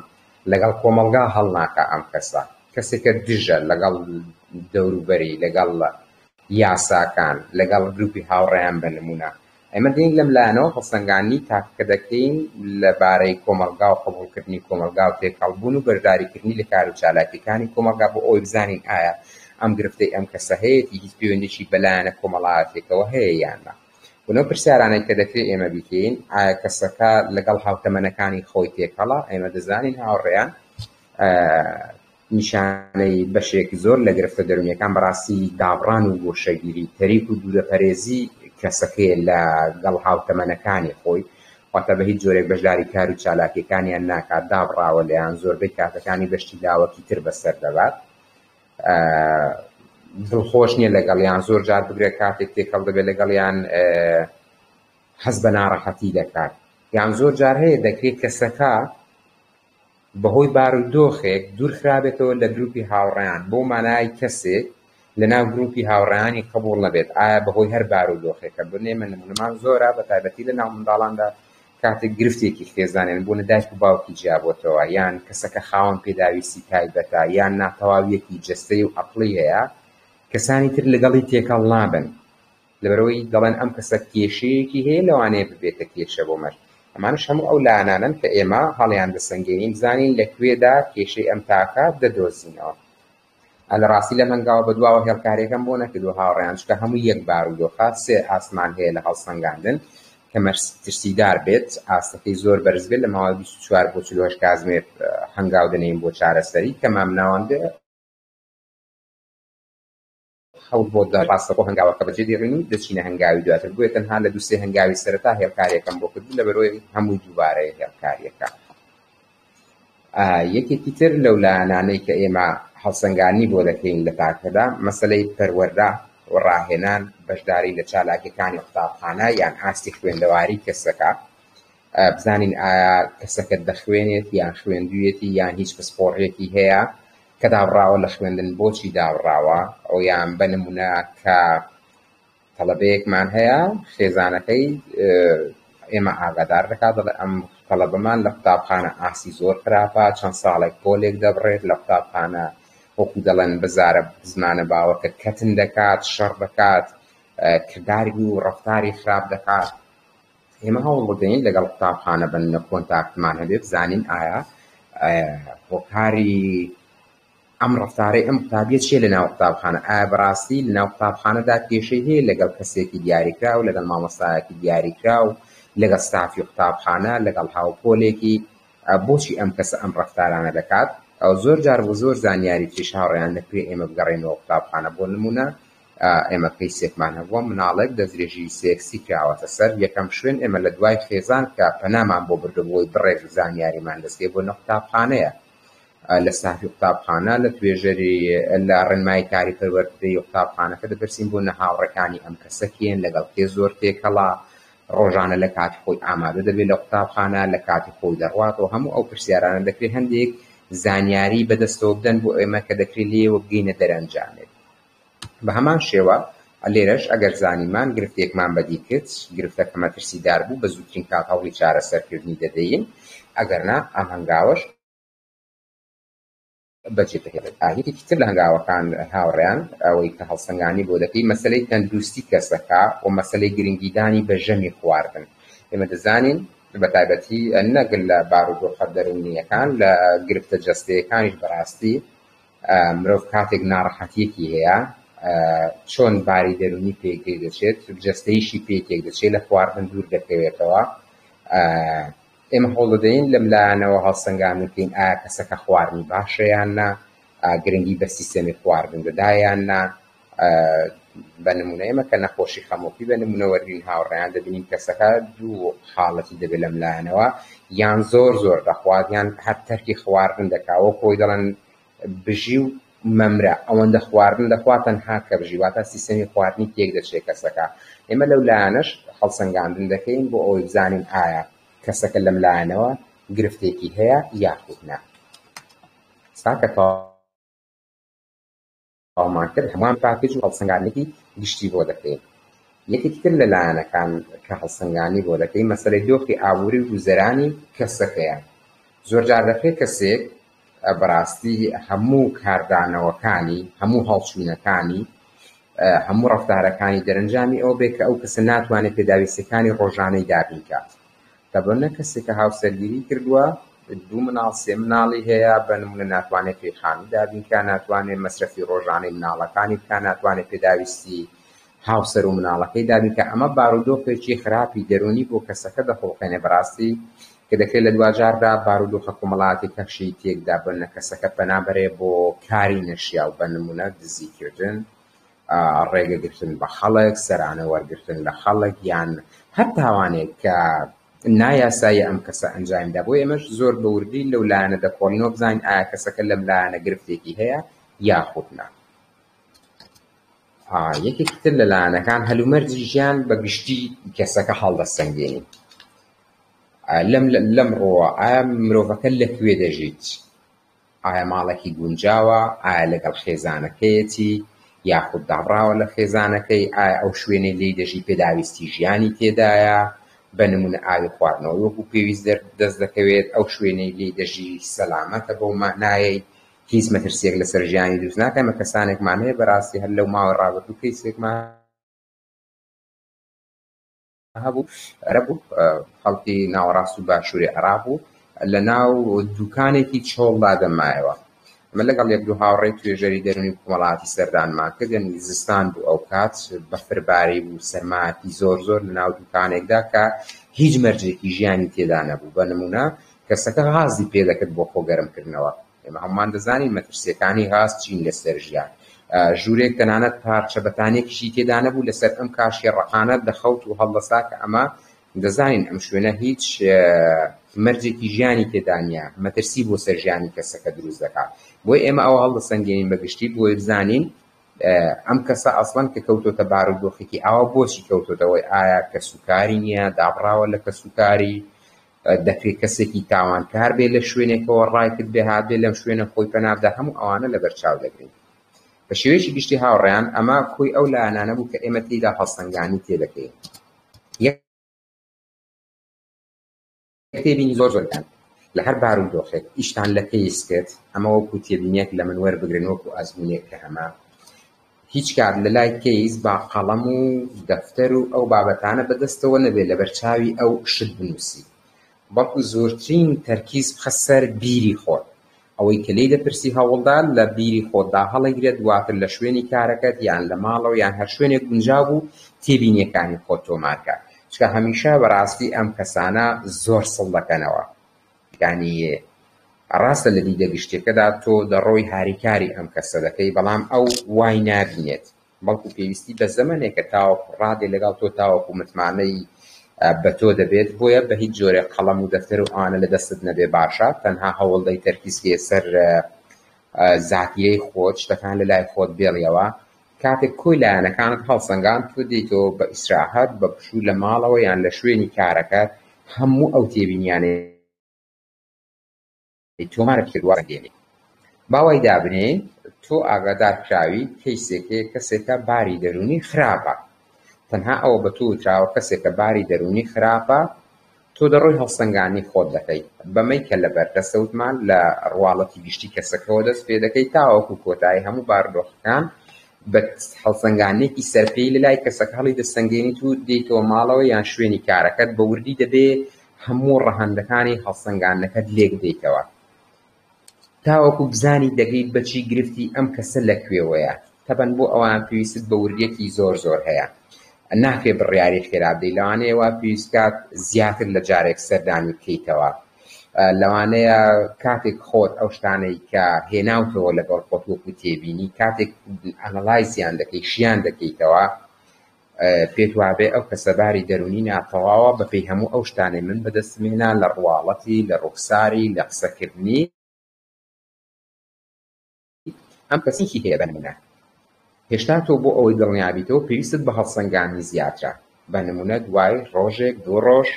لەگەڵ کۆمەڵگا هەڵناکا ئەم کەسە کەسێکە دژە لەگەڵ دەوروبەری لەگەڵ یاساکان لەگەڵ گروپی هاوڕێیان بە نموونە. ئێمە دێین لەم لایەنەوە هەڵسەنگاندنی تاکەکە دەکەین لە بارەی کۆمەڵگا و قبوڵکردنی کۆمەڵگا و تێکەڵبوون و بەشداریکردنی لە کار و چالاکییەکانی کۆمەڵگا بۆ ئەوەی بزانین ئایا ئەم گرفتەی ئەم کەسە هەیەتی هیچ پەیوەندیی بە لایەنە کۆمەڵایەتیەکەوە هەیە یان نا. بۆ لەو پرسیارانەی کە دەکرێت ئێمە بیکەین، ئایا کەسەکە لەگەڵ هاوتەمەنەکانی خۆی تێکەڵە؟ ئێمە دەزانین هاوڕێیان نیشانەی بەشێک زۆر لە گرفتە دەروونیەکان بەڕاستی دابڕان و گۆشەگیری تەریک و دوورەپەرێزی کەسەکەیە لەگەڵ هاوتەمەنەکانی خۆی، واتە بە هیچ جۆرێک بەشداری کار و چالاکیەکانیان ناکات، دابڕاوە لێیان، زۆربەی کاتەکانی بەشتی لاوەکی تر بەسەر دەبات، دڵخۆش نییە لەگەڵیان، زۆر جار بگرە کاتێک تێکەڵ دەبێت لەگەڵیان هەست بە ناڕەحەتی دەکات، یان زۆر جار هەیە دەکرێت کەسەکە بەهۆی بارودۆخێک دوورخرابێتەوە لە گروپی هاوڕێیان، بەو مانای کەسێک لەناو گروپی هاوڕێیانی قبوڵ نەبێت، ئایا بەهۆی هەر بارودۆخێکە، بۆ نێمە نمونەمان زۆرە بە تایبەتی لەناو منداڵاندا کاتێک گرفتێکی خێزانیان بۆ نە دایک و باوکی جیابۆتەوە یان کەسەکە خاوەن پێداویستی تایبەتە یان ناتەواویەکی جەستەی و عەقڵی هەیە، کەسانی تر لەگەڵی تێکەڵ نابن، لەبەرئەوەی دەڵێن ئەم کەسە کێشەیەکی هەیە لەوانەیە ببێتە کێشە بۆ مەش. ئەمانەش هەموو ئەو لایەنانەن کە ئێمە هەڵیان دەسەنگێنین بزانین لە کوێدا کێشەی ئەم تاکە دەدۆزینەوە. لە ڕاستی لەم هەنگاوە بەدواوە هێڵکاریەکەم بۆ نەکردووە هاوڕێیان، چونکە هەموو یەک بارودۆخە، سێ ئاستمان هەیە لە هەڵسەنگاندن کە مەترسیدار بێت، ئاستەکەی زۆر بەرز بێت، لە ماوەی 24 بۆ 48 کاتژمێر هەنگاو دەنێین بۆ چارەسەری، کە مامناوەند بێ حەوت بۆ دە ڕاستەخۆ هەنگاوەکە بەجێ دێڵین و دەچینە هەنگاوی دواتر، بۆیە تەنها لە دوو سێ هەنگاوی سەرەتا هێڵکاریەکەم بۆ کردوو، لەبەرئەوەی هەمووی دووبارەیە هێڵکاریەکە. یەکێکی تر لەو لایەنانەی کە ئێمە هەڵسەنگاندنی بۆ دەکەین لە تاکەدا مەسەلەی پەروەردە و ڕاهێنان، بەشداری لە چالاکیەکانی قوتابخانە یان ئاستی خوێندەواری کەسەکە، بزانین ئایا کەسەکە دەخوێنێت یان خوێندویەتی یان هیچ پسپۆڕیەکی هەیە کە دابڕاوە لە خوێندن بۆچی دابڕاوە، ئەو یان بە نمونە کە تەڵەبەیەکمان هەیە خێزانەکەی ئێمە ئاگادار دەکات دەڵێ ئەم تەڵەبەمان لە قوتابخانە ئاستی زۆر خراپە، چەند ساڵێک پۆلێک دەبڕێت لە قوتابخانە، وەکو دەڵێن بزارە زمانە باوەکە کەتن دەکات، شەڕ دەکات، کرداری و ڕەفتاری خراپ دەکات. ئێمە هەوڵ بدەین لەگەڵ قوتابخانە بنە کۆنتاکتمان هەبێت بزانین ئایا هۆکاری ئەم ڕەفتارەی ئەم قوتابیە چیە لە ناو قوتابخانە، ئایا بەڕاستی لە ناو قوتابخانەدا کێشەی هەیە لەگەڵ کەسێکی دیاریکراو، لەگەڵ مامۆستایەکی دیاریکراو، لەگەڵ ستافی قوتابخانە، لەگەڵ هاوپۆلێکی، بۆچی ئەم کەسە ئەم ڕەفتارانە دەکات؟ زۆر جار بۆ زۆر زانیاری تریش هاوڕێیان دەکرێت ئێمە بگەڕێینەوە قوتابخانە. بۆ نمونە ئێمە کەیسێکمان هەبووە مناڵێک دەستدرێژی سێکسی کراوەتە سەر، یەکەم شوێن ئێمە لە دوای خێزان کە پەنامان بۆ بردووە بۆی بڕێک زانیاریمان دەستکەوێت بۆ نە قوتابخانەیە، لە ستافی قوتابخانە، لە توێژەری، لە ڕێنمایی کاری پەروەردەی قوتابخانەکە دەپرسین بۆ نە هاوڕێکانی ئەم کەسە کێن، لەگەڵ کێ زۆر تێکەڵە، ڕۆژانە لە کاتی خۆی ئامادە دەبێت لە قوتابخانە، لە کاتی خۆی دەڕواتەوە، هەموو ئەو پرسیارانە دەکرێت هەندێک زانیاری بەدەستەوە بدەن بۆ ئێمە کە دەکرێت لێیەوە بگەینە دەرەنجامێک. بە هەمان شێوە لێرەش ئەگەر زانیمان گرفتێکمان بەدی کرد، گرفتەکە مەترسیدار بوو، بە زووترین کات هەوڵی چارەسەرکردنی دەدەین، ئەگەر نا ئەم هەنگاوەش بەجێ دەهێڵێت. یەکێکی تر لە هەنگاوەکان هاوڕێیان ئەوەی کە هەڵسەنگانی بۆ دەکەی مەسەلەی تەندروستی کەسەکە و مەسەلەی گرنگیدانی بە ژەمی خواردن. ئێمە دەزانین بە تایبەتی نەک لە بارودۆخە دەروونییەکان، لە گرفتە جەستەیەکانیش بەڕاستی مرۆڤ کاتێک ناڕەحەتیەکی هەیە چۆن باری دەروونی پێک دەچێت، جەستەیشی پێ تێک دەچێت، لە خواردن دوور دەکەوێتەوە. ئێمە هەوڵ دەدەین لەم لایەنەوە هەڵسەنگاندن بکەین ئایا کەسەکە خواردنی باشە یان نا، گرنگی بە سیستەمی خواردن دەدا یان نا. بە نمونە ئێمە کە نەخۆشی خەمۆکی بە نمونە وەرگین هاوڕێیان دەبینین کەسەکە دوو حاڵەتی دەبێت لەم لایەنەوە، یان زۆر زۆر دەخوات یان هەر تەرکی خواردن دەکا، وەک خۆی دەڵێن بژی و مەمرە، ئەوەندە خواردن دەخوا تەنها کە بژی، واتە سیستەمی خواردنی تێک دەچێت کەسەکە. ئێمە لەو لایەنەش هەڵسەنگاندن دەکەین بۆ ئەوەی بزانین ئایا کەسەکە لەم لایەنەوە گرفتێکی هەیە یاخود نا. ئێستا کە تەواومان کرد هەمووان پاکێج و هەڵسەنگاندنێکی گشتی بۆ دەکەین. یەکێکی تر لە لایەنەکان کە هەڵسەنگاندنی بۆ دەکەین مەسەلەی دۆخی ئابووری و گوزەرانی کەسەکەیە. زۆرجار دەکرێت کەسێک بەڕاستی هەموو کاردانەوەکانی، هەموو هەڵچوونەکانی، هەموو ڕەفتارەکانی دەرەنجامی ئەوە بێت کە ئەو کەسە ناتوانێت پێداویستیەکانی ڕۆژانەی دابین کات. تەبەنە کەسێک کە هاوسەرگیری کردووە دوو مناڵ سێ مناڵی هەیە، بە نمونە ناتوانێت کرێی خانوو دابین کا، ناتوانێت مەسرەفی ڕۆژانەی مناڵەکانی بکا، ناتوانێت پێداویستی هاوسەر و مناڵەکەی دابین کا، ئەمە بارودۆخێکی خراپی دەروونی بۆ کەسەکە دەخوڵقێنێ بەڕاستی کە دەکرێت لە دواجاردا بارودۆخە کۆمەڵایەتیەکەشی تێکدا بە کەسەکە پەنا بەرێ بۆ کاری نەشیاو بە نمونە دزیکردن، ڕێگەگرتن بە خەڵک، سەرانە وەرگرتن لە خەڵک یان هەر تاوانێک کە نایاساییە ئەم کەسە ئەنجامی دا. بۆیە ئێمەش زۆر بە وردی لەو لایەنە دەکۆڵینەوە بزانین ئایا کەسەکە لەم لایەنە گرفتێکی هەیە یاخود نا. یەکێکی تر لە لایەنەکان هەلومەرجی ژیان بە گشتی کەسەکە هەڵدەسەنگێنین. لەم لەم ڕووە ئایا مرۆڤەکە لە کوێ دەژیت؟ ئایا ماڵێکی گونجاوە؟ ئایا لەگەڵ خێزانەکەیەتی یاخود دابڕاوە لە خێزانەکەی؟ ئایا ئەو شوێنەی لێی دەژی پێداویستی ژیانی تێدایە؟ بە نمونە ئاوی خواردنەوەی وەکو پێویست دەست دەکەوێت؟ ئەو شوێنەی لێی دەژی سەلامەتە بەو مانایەی هیچ مەترسیەک لەسەر ژیانی دروست ناکات؟ ئێمە کەسانێکمان هەیە بەراستی هەر لەو ماوەی ڕابردوو کەیسێکمان هەبوو عەرەب بوو خەڵکی ناوەڕاست و باشووری عێراق بوو لە ناو دوکانێکی چۆڵدا دەمایەوە ئەمە لەگەڵ یەک دوو هاوڕێی توێژەری دەروونی و کۆمەڵایەتی سەردانمان کرد یعنی زستان بوو ئەو کات بەفرباری بوو سەرمایەکی زۆر زۆر لە ناو دوکانێکدا کە هیچ مەرجێکی ژیانی تێدا نەبوو بە نمونە کەسەکە غازی پێدەکرد بۆ خۆ گەرمکردنەوە ئێمە هەموومان دەزانین مەترسیەکانی غاز چین لەسەر ژیان. ژوورێک تەنانەت پارچە بەتانیەکیشی تێدا نەبوو لەسەر ئەم کاشیە ڕەقانە دەخەوت و هەڵدەسا کە ئەمە دەزانین ئەم شوێنە هیچ مەرجێکی ژیانی تێدا نییە مەترسی بۆ سەر ژیانی کەسەکە دروست دەکات بۆیە ئێمە ئەوە هەڵدەسەنگێنین بە گشتی بۆی بزانین ئەم کەسە ئەسڵەن کە کەوتۆتە بارودۆخێکی ئاوا بۆچی کەوتۆتەوەی ئایا کەسوکاری نییە دابڕاوە لە کەسوکاری دەکرێت کەسێکی تاوانکار بێ لە شوێنێکەوە ڕایکرد بێ هاتبێ لەم شوێنە خۆی پەنا بدا هەموو ئەوانە لەبەر چاو دەگرین بە شێوەیەکی گشتی هاوڕێیان ئەمە کۆی ئەو لایەنانە بوو کە ئێمە تێیدا هەڵسەنگانی تێدەکەین یەک تێبینی زۆر زۆرتان لە هەر بارودۆخێک ئیشتان لە کەیس کرد ئەمە وەکو تێبینیەک لە من وەربگرن وەکو ئەزمونێک کە هەمە هیچ کات لە لای کەیس با قەڵەم و دەفتەر و ئەو بابەتانە بە دەستەوە نەبێ لەبەر چاوی ئەو شت بنووسی بەڵکو زۆرترین تەرکیز بخە سەر بیری خۆت ئەوەی کە لێی دەپرسی هەوڵدە لە بیری خۆتدا هەڵیگرە دواتر لە شوێنی کارەکەت یان لە ماڵەوە یان هەر شوێنێک گونجاو بوو تێبینیەکانی خۆت تۆمارکە چونکە هەمیشە بەڕاستی ئەم کەسانە زۆر سڵ دەکەنەوە یانی ڕاستە لە دیدە گشتیەکەدا تۆ دەڕۆی هاریکاری ئەم کەسە دەکەی بەڵام ئەو وای نابینێت بەڵکو پێویستی بە زەمەنێکە تاوەکو ڕادێ لەگەڵ تۆ تاوەکو متمانەی بە تۆ دەبێت بۆیە بە هیچ جۆرێک قەڵەم و دەفتەر و ئەوانە لە دەستت نەبێ باشە تەنها هەوڵدەی تەرکیز بکەیە سەر زاکیرەی خۆت شتەکان لە لای خۆت بێڵیەوە کاتێک کۆی لایەنەکانت هەڵسەنگاند تۆ دێیتەوە بە ئیسراحەت بە پشوو لە ماڵەوە یان لە شوێنی کارەکەت هەموو ئەو تێبینیانەی تۆمارت کردووە دێنی با وای دابنێین تۆ ئاگادار کراوی کەیسێک هەیە کەسێکە باری دەروونی خراپە تەنها ئەوە بە تۆ وتراوە کەسێکە باری دەروونی خراپە تۆ دەڕۆی هەڵسەنگاندنی خۆت دەکەی بەمەی کە لەبەر دەستە وتمان لە ڕواڵەتی گشتی کەسەکەوە دەست پێ دەکەی تاوەکو کۆتایی هەموو بارودۆخەکان بە هەڵسەنگاندنێکی سەرپێی لە لای کەسەکە هەڵی دەسەنگێنیت و دێیتەوە ماڵەوە یان شوێنی کارەکەت بە وردی دەبێ هەموو ڕەهەندەکانی هەڵسەنگاندنەکەت لێک بدەیتەوە تاوەکو بزانی دەگەیت بە چی گرفتی ئەم کەسە لە کوێوەیە تەبەن بۆ ئەوان پێویستت بە وردیەکی زۆر زۆر هەیە ناکرێ بڕیاری خێرا بدەی لەوانەیە وا پێویست کات زیاتر لە جارێک سەردانی بکەیتەوە لەوانەیە کاتێک خۆت ئەو شتانەی کە هێناوتەوە لەگەڵ خۆت وەکو تێبینی کاتێک ئەنەلایزیان دەکەی شیان دەکەیتەوە پێت وابێ ئەو کەسە باری دەروونی ناتەواوە بەپێی هەموو ئەو شتانەی من بەدەستم هێنا لە ڕواڵەتی لە ڕوخساری لە قسەکردنی ئەم کەسێکی هەیە بە نمونە هێشتا تۆ بۆ ئەوەی دڵنیابیتەوە پێویستت بە هەڵسەنگاندنی زیاترە بە نمونە دوای ڕۆژێک دوو ڕۆژ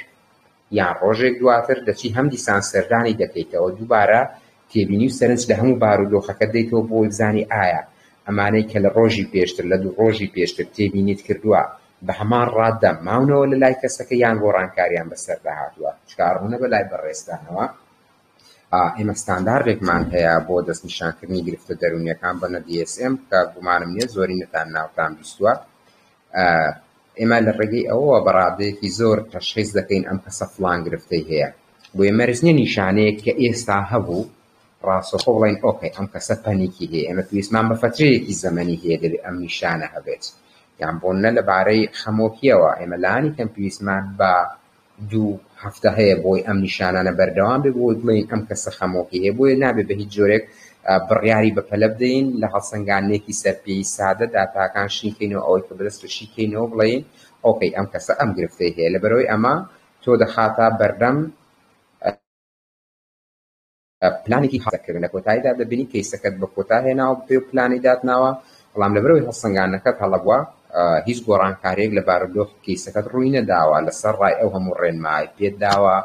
یان ڕۆژێک دواتر دەچی هەم دیسان سەردانی دەکەیتەوە دووبارە تێبینی و سەرنج لە هەموو بارودۆخەکە دەیتەوە بۆ ئەوەی بزانی ئایا ئەمانەی کە لە ڕۆژی پێشتر لە دوو ڕۆژی پێشتر تێبینیت کردووە بە هەمان ڕادە ماونەوە لە لای کەسەکە یان گۆڕانکاریان بەسەردا هاتووە چونکە ڕوونە بە لای بەڕێزتانەوە ئێمە ستانداردێکمان هەیە بۆ دەستنیشانکردنی گرفتە دەروونیەکان بە نە DSM کە گومانم نییە زۆرینەتان ناوتان بیستووە ئێمە لە ڕێگەی ئەوەوە بە ڕادەیەکی زۆر تەشخیص دەکەین ئەم کەسە فڵان گرفتەی هەیە. بۆیە مەرج نییە نیشانەیەک کە ئێستا هەبوو ڕاستەوخۆ بڵێین okay ئەم کەسە panic ی هەیە، ئێمە پێویستمان بە فەترەیەکی زەمەنی هەیە دەبێت ئەم نیشانە هەبێت. یان بۆ نە لەبارەی خەمۆکییەوە ئێمە لانی کەم پێویستمان بە دوو هەفتە هەیە بۆی ئەم نیشانانە بەردەوام بێ بۆی بڵێین ئەم کەسە خەمۆکی هەیە. بۆیە نابێ بە هیچ جۆرێک بڕیاری بەپەلە بدەین لە هەڵسەنگاندنێکی سەرپێی سادە داتاکان شیکەینەوە ئەوەی کە بەدەستە شیکەینەوە بڵێین okay ئەم کەسە ئەم گرفتەی هەیە، لەبەرئەوەی ئەمە تۆ دەخاتە بەردەم پلانێکی هەڵسەکردن. لە کۆتاییدا دەبینی کەیسەکەت بە کۆتا هێناوە بەپێی ئەو پلانەی داتناوە، بەڵام لەبەرئەوەی هەڵسەنگاندنەکەت هەڵە بووە هیچ گۆڕانکارییەک لە بارودۆخی کەیسەکەت ڕووی نەداوە لەسەر ڕای ئەو هەموو ڕێنمای پێت داوە،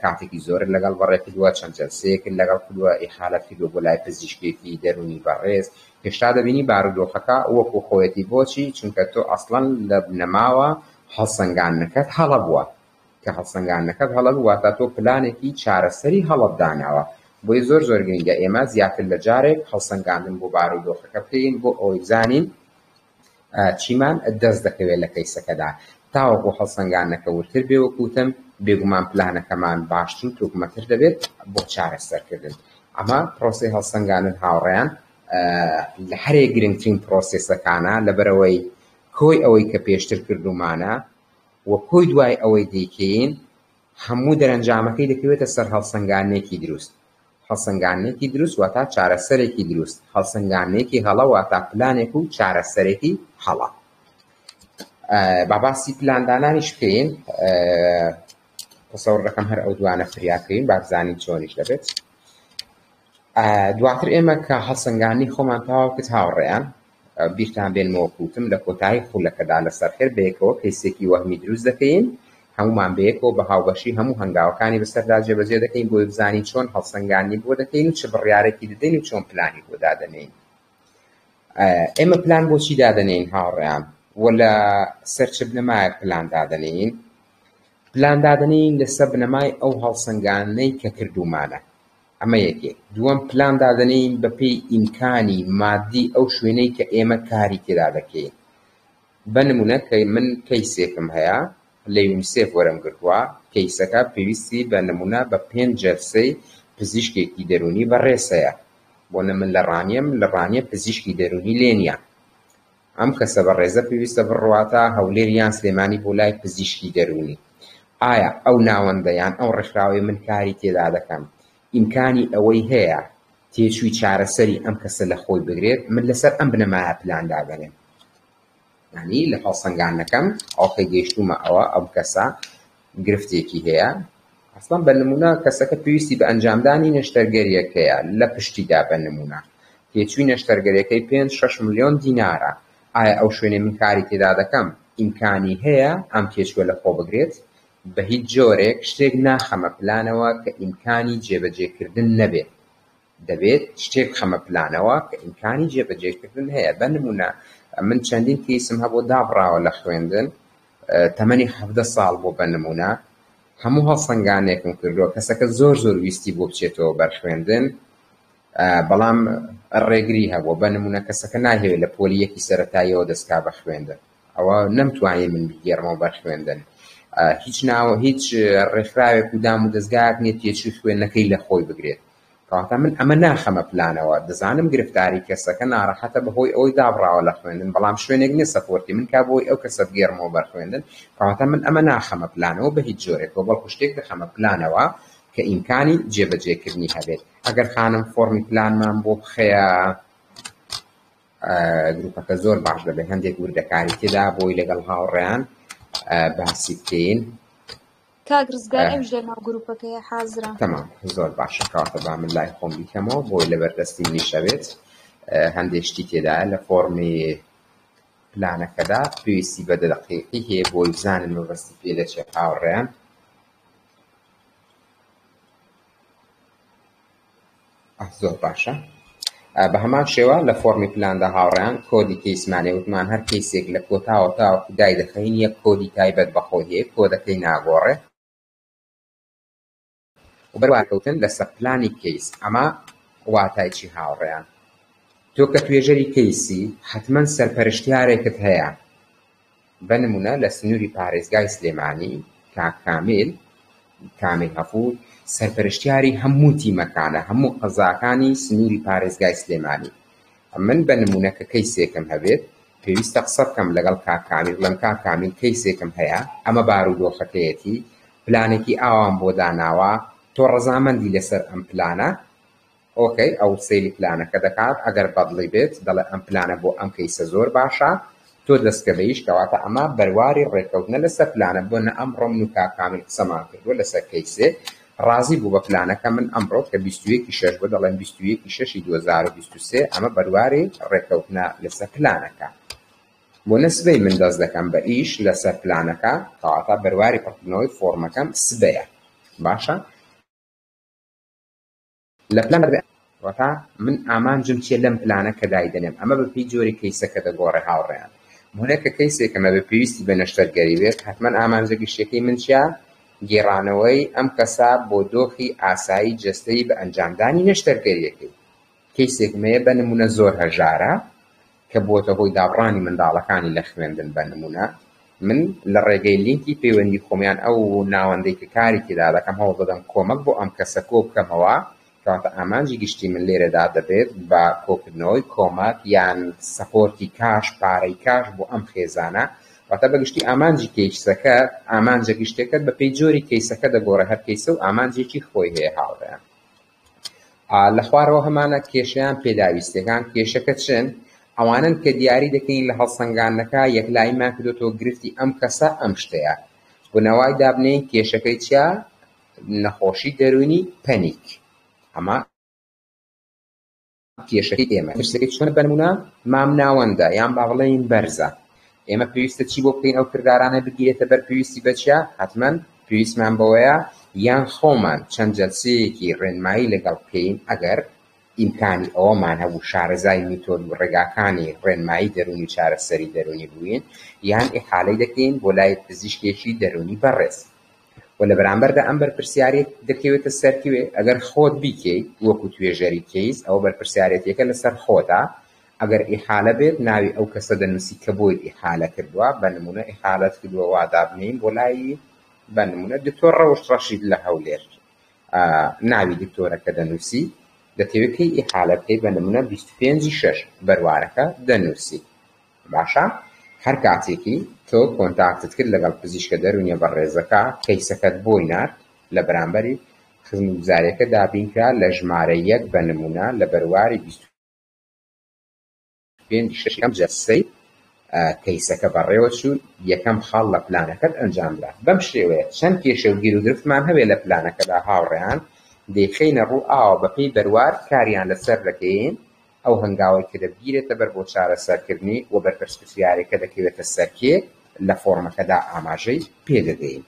کاتێکی زۆرت لەگەڵ بەڕێ کردووە، چەند جەلسەیەکت لەگەڵ کردووە، ئیحالەت کردووە بۆ لای پزیشکێکی دەروونی بەڕێز، هێشتا دەبینی بارودۆخەکە وەکو خۆیەتی. بۆچی؟ چونکە تۆ ئەسڵەن لە بنەماوە هەڵسەنگاندنەکەت هەڵە بووە. کە هەڵسەنگاندنەکەت هەڵە بوو واتا تۆ پلانێکی چارەسەری هەڵەت داناوە. بۆیە زۆر زۆر گرنگە ئێمە زیاتر لە جارێک هەڵسەنگاندن بۆ بارودۆخەکە بکەین بۆ ئەوەی بزانین چیمان دەست دەکەوێت لە کەیسەکەدا. تاوەکو هەڵسەنگاندنەکە وردتر بێ وەک وتم بێگومان پلانەکەمان باشتر و تۆکمەتر دەبێت بۆ چارەسەرکردن. ئەمە پرۆسەی هەڵسەنگاندن هاوڕێیان لە هەرێ گرنگترین پرۆسێسەکانە، لەبەرئەوەی کۆی ئەوەی کە پێشتر کردوومانە و کۆی دوای ئەوەی دەیکەین هەموو دەرەنجامەکەی دەکەوێتە سەر هەڵسەنگاندنێکی دروست. هەڵسەنگاندنێکی دروست واتا چارەسەرێکی دروست، هەڵسەنگاندنێکی هەڵە واتا پلانێک و چارەسەرێکی هەڵە. با باسی پلاندانانیش بکەین. تەسەور دەکەم هەر ئەو دوانە فریا بکەین با بزانین چۆنیش دەبێت. دواتر ئێمە کە هەڵسەنگاندنی خۆمان تەواو کرد هاوڕێیان، بیرتان بێنمەوە کوتم لە کۆتایی خولەکەدا لەسەر خێر بەیەکەوە کەیسێکی وەهمی دروست دەکەین، هەموومان بەیەکەوە بە هاوبەشی هەموو هەنگاوەکانی بەسەردا جێبەجێ دەکەین بۆی بزانین چۆن هەڵسەنگاندنی بۆ دەکەین و چ بڕیارێکی دەدەین و چۆن پلانی بۆ دادەنێین. ئێمە پلان بۆچی دادەنێین هاوڕێیان و لە سەر چ بنەمایەک پلان دادەنێین؟ پلان دادەنێین لەسەر بنەمای ئەو هەڵسەنگاندنەی کە کردوومانە. ئەمە یەکێک. دووەم، پلان دادەنێین بەپێی ئیمکانی مادی ئەو شوێنەی کە ئێمە کاری تێدا دەکەین. بە نموونە کە من کەیسێکم هەیە لە یونیسێف وەرم گرتووە، کەیسەکە پێویستی بە نموونە بە پێنج جەلسەی پزیشکێکی دەروونی بەڕێز هەیە. بۆ نە من لە ڕانیەم، لە ڕانیە پزیشکی دەروونی لێ نییە. ئەم کەسە بەڕێزە پێویستە بڕواتە هەولێر یان سلێمانی بۆ لای پزیشکی دەروونی. ئایا ئەو ناوەندە یان ئەو ڕێکخراوەی من کاری تێدا دەکەم ئیمکانی ئەوەی هەیە تێچووی چارەسەری ئەم کەسە لە خۆی بگرێت؟ من لەسەر ئەم بنەمایە پلان دادەنێم. یانی لە هەڵسەنگاندنەکەم ئەڵقەی گەیشتوومە ئەوە ئەم کەسە گرفتێکی هەیە، ئەسڵەن بە نموونە کەسەکە پێویستی بە ئەنجامدانی نەشتەرگەرییەک هەیە لە پشتیدا بە نموونە تێچووی نەشتەرگەریەکەی پێنج شەش ملیۆن دینارە، ئایا ئەو شوێنەی من کاری تێدا دەکەم ئیمکانی هەیە ئەم تێچووە لە خۆ بگرێت؟ بە هیچ جۆرێک شتێک ناخەمە پلانەوە کە ئیمکانی جێبەجێکردن نەبێت، دەبێت شتێک بخەمە پلانەوە کە ئیمکانی جێبەجێکردن هەیە. بە نموونە من چەندین کەیسم هەبوو دابڕاوە لە خوێندن، تەمەنی 17 ساڵ بوو بە نموونە، هەموو هەڵسەنگانێکم کردووە، کەسەکە زۆر زۆر ویستی بۆ بچێتەوە بەر خوێندن، بەڵام ڕێگری هەبووە. بە نموونە کەسەکە نایهەوێت لە پۆلی یەکی سەرەتاییەوە دەستکا بە خوێندن، ئەوە نەمتوانی من بیگێڕمەوە بەر خوێندن. هیچ ناوە هیچ ڕێکخراوێک و دام و دەزگایەک نییە تێچووی خوێندنەکەی لە خۆی بگرێت. کەواتە من ئەمە ناخەمە پلانەوە، دەزانم گرفتاری کەسەکە ناڕەحەتە بەهۆی ئەوەی دابڕاوە لە خوێندن، بەڵام شوێنێک نییە support ی من کا بۆی ئەو کەسە بگێڕمەوە بەر خوێندن، کەواتە من ئەمە ناخەمە پلانەوە بە هیچ جۆرێکەوە، بەڵکو شتێک دەخەمە پلانەوە کە ئیمکانی جێبەجێکردنی هەبێت. ئەگەر خانم فۆڕمی پلانمان بۆ بخەیە گروپەکە زۆر باش دەبێت، هەندێک وردەکاری تێدا بۆی لەگەڵ هاوڕێیان باسی بکەین. کاک ڕزگار ئەویش لە ناو گروپەکەیە حازرە. تەمام زۆر باشە، کەواتە با من لای خۆم بیکەمەوە بۆی لەبەر دەستی منیش هەبێت. هەندێک شتی تێدایە لە فۆڕمی پلانەکەدا پێویستی بە دەقیقی هەیە بۆی بزانن مەبەستی پێ لە چێ هاوڕێیان. زۆر باشە. بە هەمان شێوە لە فۆڕمی پلاندا هاوڕێیان کۆدی کەیسمانێ وتمان هەر کەیسێک لە کۆتاوە تاوەکو دای دەخەین یەک کۆدی تایبەت بە خۆی هەیە، کۆدەکەی ناگۆڕێ. و بەرواکەوتن لەسەر پلانی کەیس. ئەمە واتای چی هاوڕێیان؟ تۆ کە توێژەری کەیسی حەتمەن سەرپەرشتیارێکت هەیە. بە نمونە لە سنووری پارێزگای سلێمانی کاک کامیل کامیل غەفور سەرپەرشتیاری هەموو تیمەکانە، هەموو قەزاکانی سنووری پارێزگای سلێمانی. من بە نموونە کە کەیسێکم هەبێت، پێویستە قسە بکەم لەگەڵ کاک کامیل بڵێم کاک کامیل کەیسێکم هەیە، ئەمە بارودۆخەکەیەتی، پلانێکی ئاوام بۆ داناوە، تۆ ڕەزامەندی لەسەر ئەم پلانە؟ ئۆکەی ئەو سەیری پلانەکە دەکات ئەگەر بەدڵی بێت دەڵێ ئەم پلانە بۆ ئەم کەیسە زۆر باشە تۆ دەستکە بە ئیش کەواتە ئەمە بەرواری ڕێکەوتنە لەسەر پلانە بۆ نە ئەمڕۆ من و کاک کامیل قسەمان کردووە لەسەر کەیسێ ڕازی بوو بە پلانەکە من ئەمڕۆ کە 21 ی شەش بوو دەڵێم 21 ی شەشی 2023 ئەمە بەرواری ڕێکەوتنە لەسەر پلانەکە بۆ نە سبەی من دەست دەکەم بە ئیش لەسەر پلانەکە کەواتە بەرواری پڕکردنەوەی فۆڕمەکەم سبەیە باشە لە پلان واتە من ئامانجم چیە لەم پلانە کە دایدەنێم ئەمە بە پێی جۆری کەیسەکە دەگۆڕێ هاوڕێیان بۆنە کە کەیسێکم هەبێ پێویستی بە نەشتەرگەری بێت حەتمەن ئامانجە گشتیەکەی من چیە گێڕانەوەی ئەم کەسە بۆ دۆخی ئاسایی جەستەیی بە ئەنجامدانی نەشتەرگەریەکەی کەیسێکم هەیە بە نمونە زۆر هەژارە کە بووەتە هۆی دابڕانی منداڵەکانی لە خوێندن بە نمونە من لە ڕێگەی لینکی پەیوەندی خۆم یان ئەو ناوەندەی کە کاری تێدا دەکەم هەوڵ دەدەم کۆمەک بۆ ئەم کەسە کۆ بکەمەوە کەواتە ئامانجی گشتی من لێرەدا دەبێت بە کۆکردنەوەی کۆمەک یان support ی cash پارەی cash بۆ ئەم خێزانە واتە بە گشتی ئامانجی کەیسەکە ئامانجە گشتەکەت بە پێی جۆری کەیسەکە دەگۆڕێ هەر کەیسە و ئامانجێکی خۆی هەیە هاوڕێیان لە خوارەوە هەمانە کێشەیان پێداویستیەکان کێشەکە چن ئەوانەن کە دیاری دەکەین لە هەڵسەنگاندنەکە یەکلاییمان کردۆتەوە گرفتی ئەم کەسە ئەم شتەیە بنەوای دابنێین کێشەکەی چیە نەخۆشی دەروونی panic ئەمە کێشەکەی ئێمە پرسەکەی چۆنە بە نمونە مامناوەندە یان با بڵێین بەرزە ئێمە پێویستە چی بۆ بکەین ئەو کردارانە بگیرێتە بەر پێویستی بە چیە حەتمەن پێویستمان بەوەیە یان خۆمان چەند جەلسەیەکی ڕێنمایی لەگەڵ بکەین ئەگەر ئیمکانی ئەوەمان هەبوو شارەزای میتۆد و ڕێگاکانی ڕێنمایی دەروونی و چارەسەری دەروونی بووین یان ئیحالەی دەکەین بۆ لای پزیشکێکی دەروونی بەڕێز و لە بەرامبەردا ئەم بەرپرسیارێت دەکەوێتە سەر کوێ ئەگەر خۆت بیکەی وەکو توێژەری کەیس ئەوە بەرپرسیارێتیەکە لەسەر خۆتە ئەگەر ئیحالە بێت ناوی ئەو کەسە دەنووسی کە بۆی ئیحالە کردووە بە نمونە ئیحالەت کردووە وا دابنێین بۆ لای بە نمونە دکتۆر ڕەوشت ڕەشید لە هەولێر ناوی دکتۆرەکە دەنووسی دەتەوێت کەی ئیحالە بکەی بە نمونە 25 شەش بەروارەکە دەنووسی باشە هەر کاتێکی تۆ contact ت کرد لەگەڵ پزیشکە دەروونیە بەڕێزەکە کەیسەکەت بۆی نارد لە بەرامبەری خزمەتگوزاریەکە دابینکرا لە ژمارە یەک بە نمونە لە بەرواری 25 شەش یەکەم جەلسەی کەیسەکە بەڕێوەچوو یەکەم خاڵ لە پلانەکەت ئەنجامدرا بەم شێوەیە چەند کێشە و گیروگرفتمان هەبێ لە پلانەکەدا هاوڕێیان دەیخەینە ڕوو ئاوە بەپێی بەروار کاریان لەسەر دەکەین ئەو هەنگاوەی کە دەبگیرێتە بەر بۆ چارەسەرکردنی و بەرپرسیارێکە دەکەوێتە سەر کێ لە فۆڕمەکەدا ئاماژەی پێدەدەین.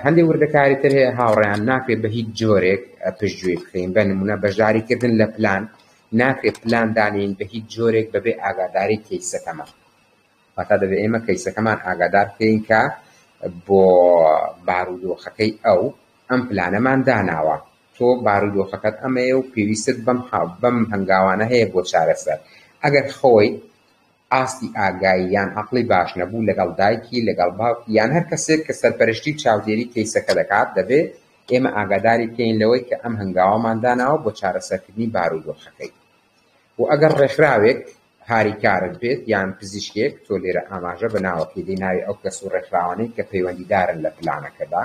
هەندێک وردەکاری تر هەیە هاوڕێیان ناکرێت بە هیچ جۆرێک پشتگوێی بخەین بە نمونە بەشداریکردن لە پلان ناکرێت پلان دانێین بە هیچ جۆرێک بەبێ ئاگاداری کەیسەکەمان واتا دەبێت ئێمە کەیسەکەمان ئاگادار بکەین کە بۆ بارودۆخەکەی ئەو ئەم پلانەمان داناوە تۆ بارودۆخەکەت ئەمەیە و پێویستت بەم بەم هەنگاوانە هەیە بۆ چارەسەر ئەگەر خۆی ئاستی ئاگایی یان عەقڵی باش نەبوو لەگەڵ دایکی لەگەڵ باوکی یان هەر کەسێک کە سەرپەرشتی و چاودێری کەیسەکە دەکات دەبێ ئێمە ئاگاداری بکەین لەوەی کە ئەم هەنگاوەمان داناوە بۆ چارەسەرکردنی بارودۆخەکەی و ئەگەر ڕێکخراوێک هاریکارت بێت یان پزیشکێک تۆ لێرە ئاماژە بە ناوەکەی دەی ناوی ئەو کەس و ڕێکخراوانەی کە پەیوەندیدارن لە پلانەکەدا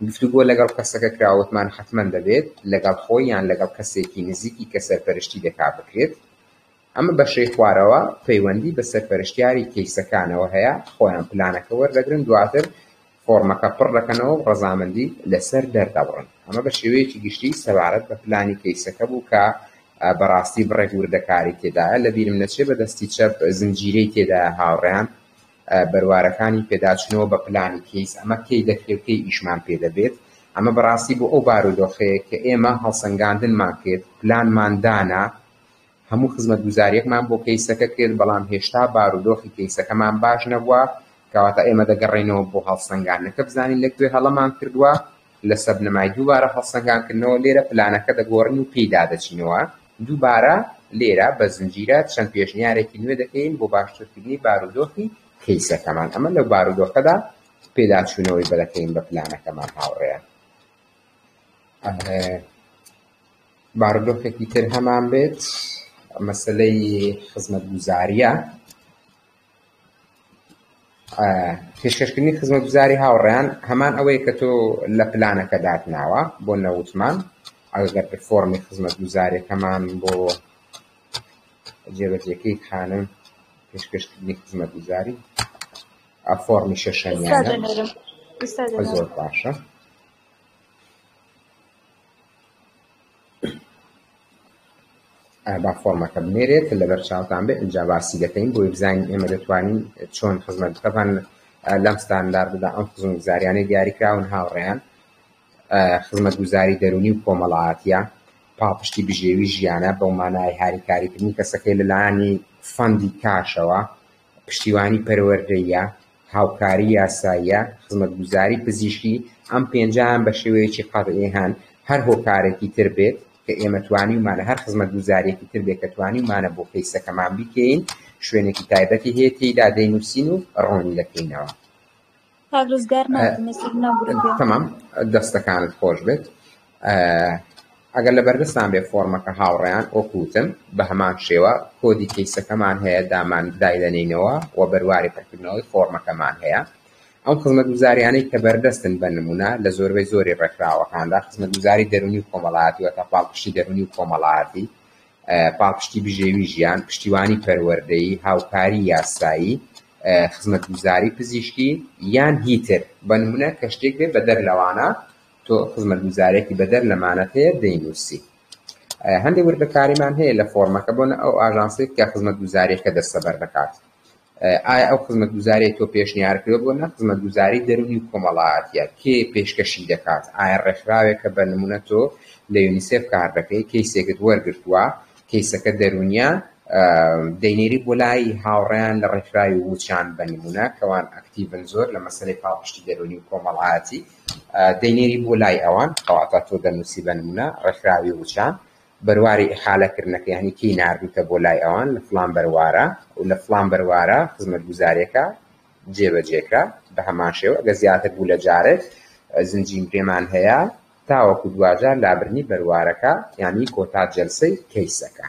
گفتوگۆ لەگەڵ کەسەکە کرا وتمان حەتمەن دەبێت لەگەڵ خۆی یان لەگەڵ کەسێکی نزیکی کە سەرپەرشتی دەکا بکرێت ئەمە بەشەی خوارەوە پەیوەندی بە سەرپەرشتیاری کەیسەکانەوە هەیە، خۆیان پلانەکە وەردەگرن دواتر فۆڕمەکە پڕ دەکەنەوە و ڕەزامەندی لەسەر دەردەبڕن. ئەمە بە شێوەیەکی گشتی سەبارەت بە پلانی کەیسەکە بوو کە بەڕاستی بڕێک وردەکاری تێدایە، لەبیرم نەچێ بە دەستی چەپ زنجیرەی تێدایە هاوڕێیان بەروارەکانی پێداچوونەوە بە پلانی کەیس ئەمە کەی دەکرێ و کەی ئیشمان پێ دەبێت ئەمە بەڕاستی بۆ ئەو بارودۆخەیە کە ئێمە هەڵسەنگاندنمان کرد پلانمان دانا هەموو خزمەتگوزاریەکمان بۆ کەیسەکە کرد، بەڵام هێشتا بارودۆخی کەیسەکەمان باش نەبووە، کەواتە ئێمە دەگەڕێینەوە بۆ هەڵسەنگاندنەکە بزانین لە کوێ هەڵەمان کردووە، لەسەر بنەمای دووبارە هەڵسەنگانکردنەوە لێرە پلانەکە دەگۆڕین و پێیدا دەچینەوە، دووبارە لێرە بە زنجیرە چەند پێشنیارێکی نوێ دەکەین بۆ باشترکردنی بارودۆخی کەیسەکەمان، ئەمە لەو بارودۆخەدا. پێداچوونەوەی بە دەکەین بە پلانەکەمان هاوڕێیان. بارودۆخێکی تر هەمان بێت مەسەلەی خزمەتگوزاریە پێشکەشکردنی خزمەتگوزاری هاوڕێیان هەمان ئەوەیە کە تۆ لە پلانەکە داتناوە بۆ نەوتمان ئەگەر فۆڕمی خزمەتگوزاریەکەمان بۆ جێبەجێکەی خانم پێشکەشکردنی خزمەتگوزاری فۆڕمی شەشەمیانە زۆر باشە با فۆرمەکە بنێرێت لەبەر چاوتان بێت ئینجا باسی دەکەین بۆی بزانین ئێمە دەتوانین چۆن خزمەت بکەن لەم ستانداردەدا ئەم خزمەتگوزاریانەی دیاریکراون هاوڕێیان خزمەتگوزاری دەرونی و کۆمەڵایەتیە پاڵپشتی بژێوی ژیانە بەو مانای هاریکاریکردنی کەسەکەی لەلایەنی فەندی کاشەوە پشتیوانی پەروەردەییە هاوکاری یاساییە، خزمەتگوزاری پزیشکی، ئەم پێنجەیان بە شێوەیەکی قەتعی هەن، هەر هۆکارێکی تر بێت کە ئێمە توانیومانە هەر خزمەتگوزاریەکی تر بێت کە توانیومانە بۆ کەیسەکەمان بیکەین، شوێنێکی تایبەتی هەیە تێیدا دەینووسین و ڕوونی دەکەینەوە. کاک ڕزگار ناردم ئێستا لەناو گروپە. تەمام دەستەکانت خۆش بێت. ئەگەر لە بەردەستان بێ فۆرمەکە هاوڕێیان وەکو وتم بە هەمان شێوە کۆدی کەیسەکەمان هەیە دامان دایدەنێینەوە و بەرواری پڕکردنەوەی فۆرمەکەمان هەیە ئەم خزمەتگوزاریانەی کە بەردەستن بە نمونە لە زۆربەی زۆری ڕێکخراوەکاندا خزمەتگوزاری دەرونی و کۆمەڵایەتی واتە پاڵپشتی دەرونی و کۆمەڵایەتی پاڵپشتی بژێوی ژیان پشتیوانی پەروەردەیی هاوکاری یاسایی خزمەتگوزاری پزیشکی یان هیتر بە نمونە کە شتێک بێ بەدەر لەوانە تۆ خزمەتگوزارێکی بەدەر لەمانەت هەیە دەینووسی. هەندێک وردەکاریمان هەیە لە فۆرمەکە بۆ ئەو ئاژانسێک کە خزمەتگوزاریەکە دەستەبەر دەکات. ئایا ئەو خزمەتگوزاریە تۆ پێشنیار کردوە بۆ نە خزمەتگوزاری دەرونی و کۆمەڵایەتیە کێ پێشکەشی دەکات ئایا ڕێکخراوێکە بە نمونە تۆ لە یونیسێف کار دەکەی کەیسێکت وەرگرتووە کەیسەکە دەرونیە دەینێری بۆ لای هاوڕێیان لە ڕێکخراوی وچان بە نمونە کەوان ئەکتیڤن زۆر لە مەسەلەی پاڵپشتی دەرونی و کۆمەڵایەتی دەینێری بۆ لای ئەوان کەواتە تۆ دەنووسی بە نمونە ڕێکخراوی وچان بەرواری ئیحالەکردنەکە یانی کەی ناردووتە بۆ لای ئەوان لە فڵان بەروارە و لە فڵان بەروارە خزمەتگوزاریەکە جێبەجێکرا بە هەمان شێوە ئەگەر زیاتر بوو لە جارێک زنجیرەمان هەیە تاوەکو دواجار لابردنی بەروارەکە یانی کۆتا جەلسەی کەیسەکە.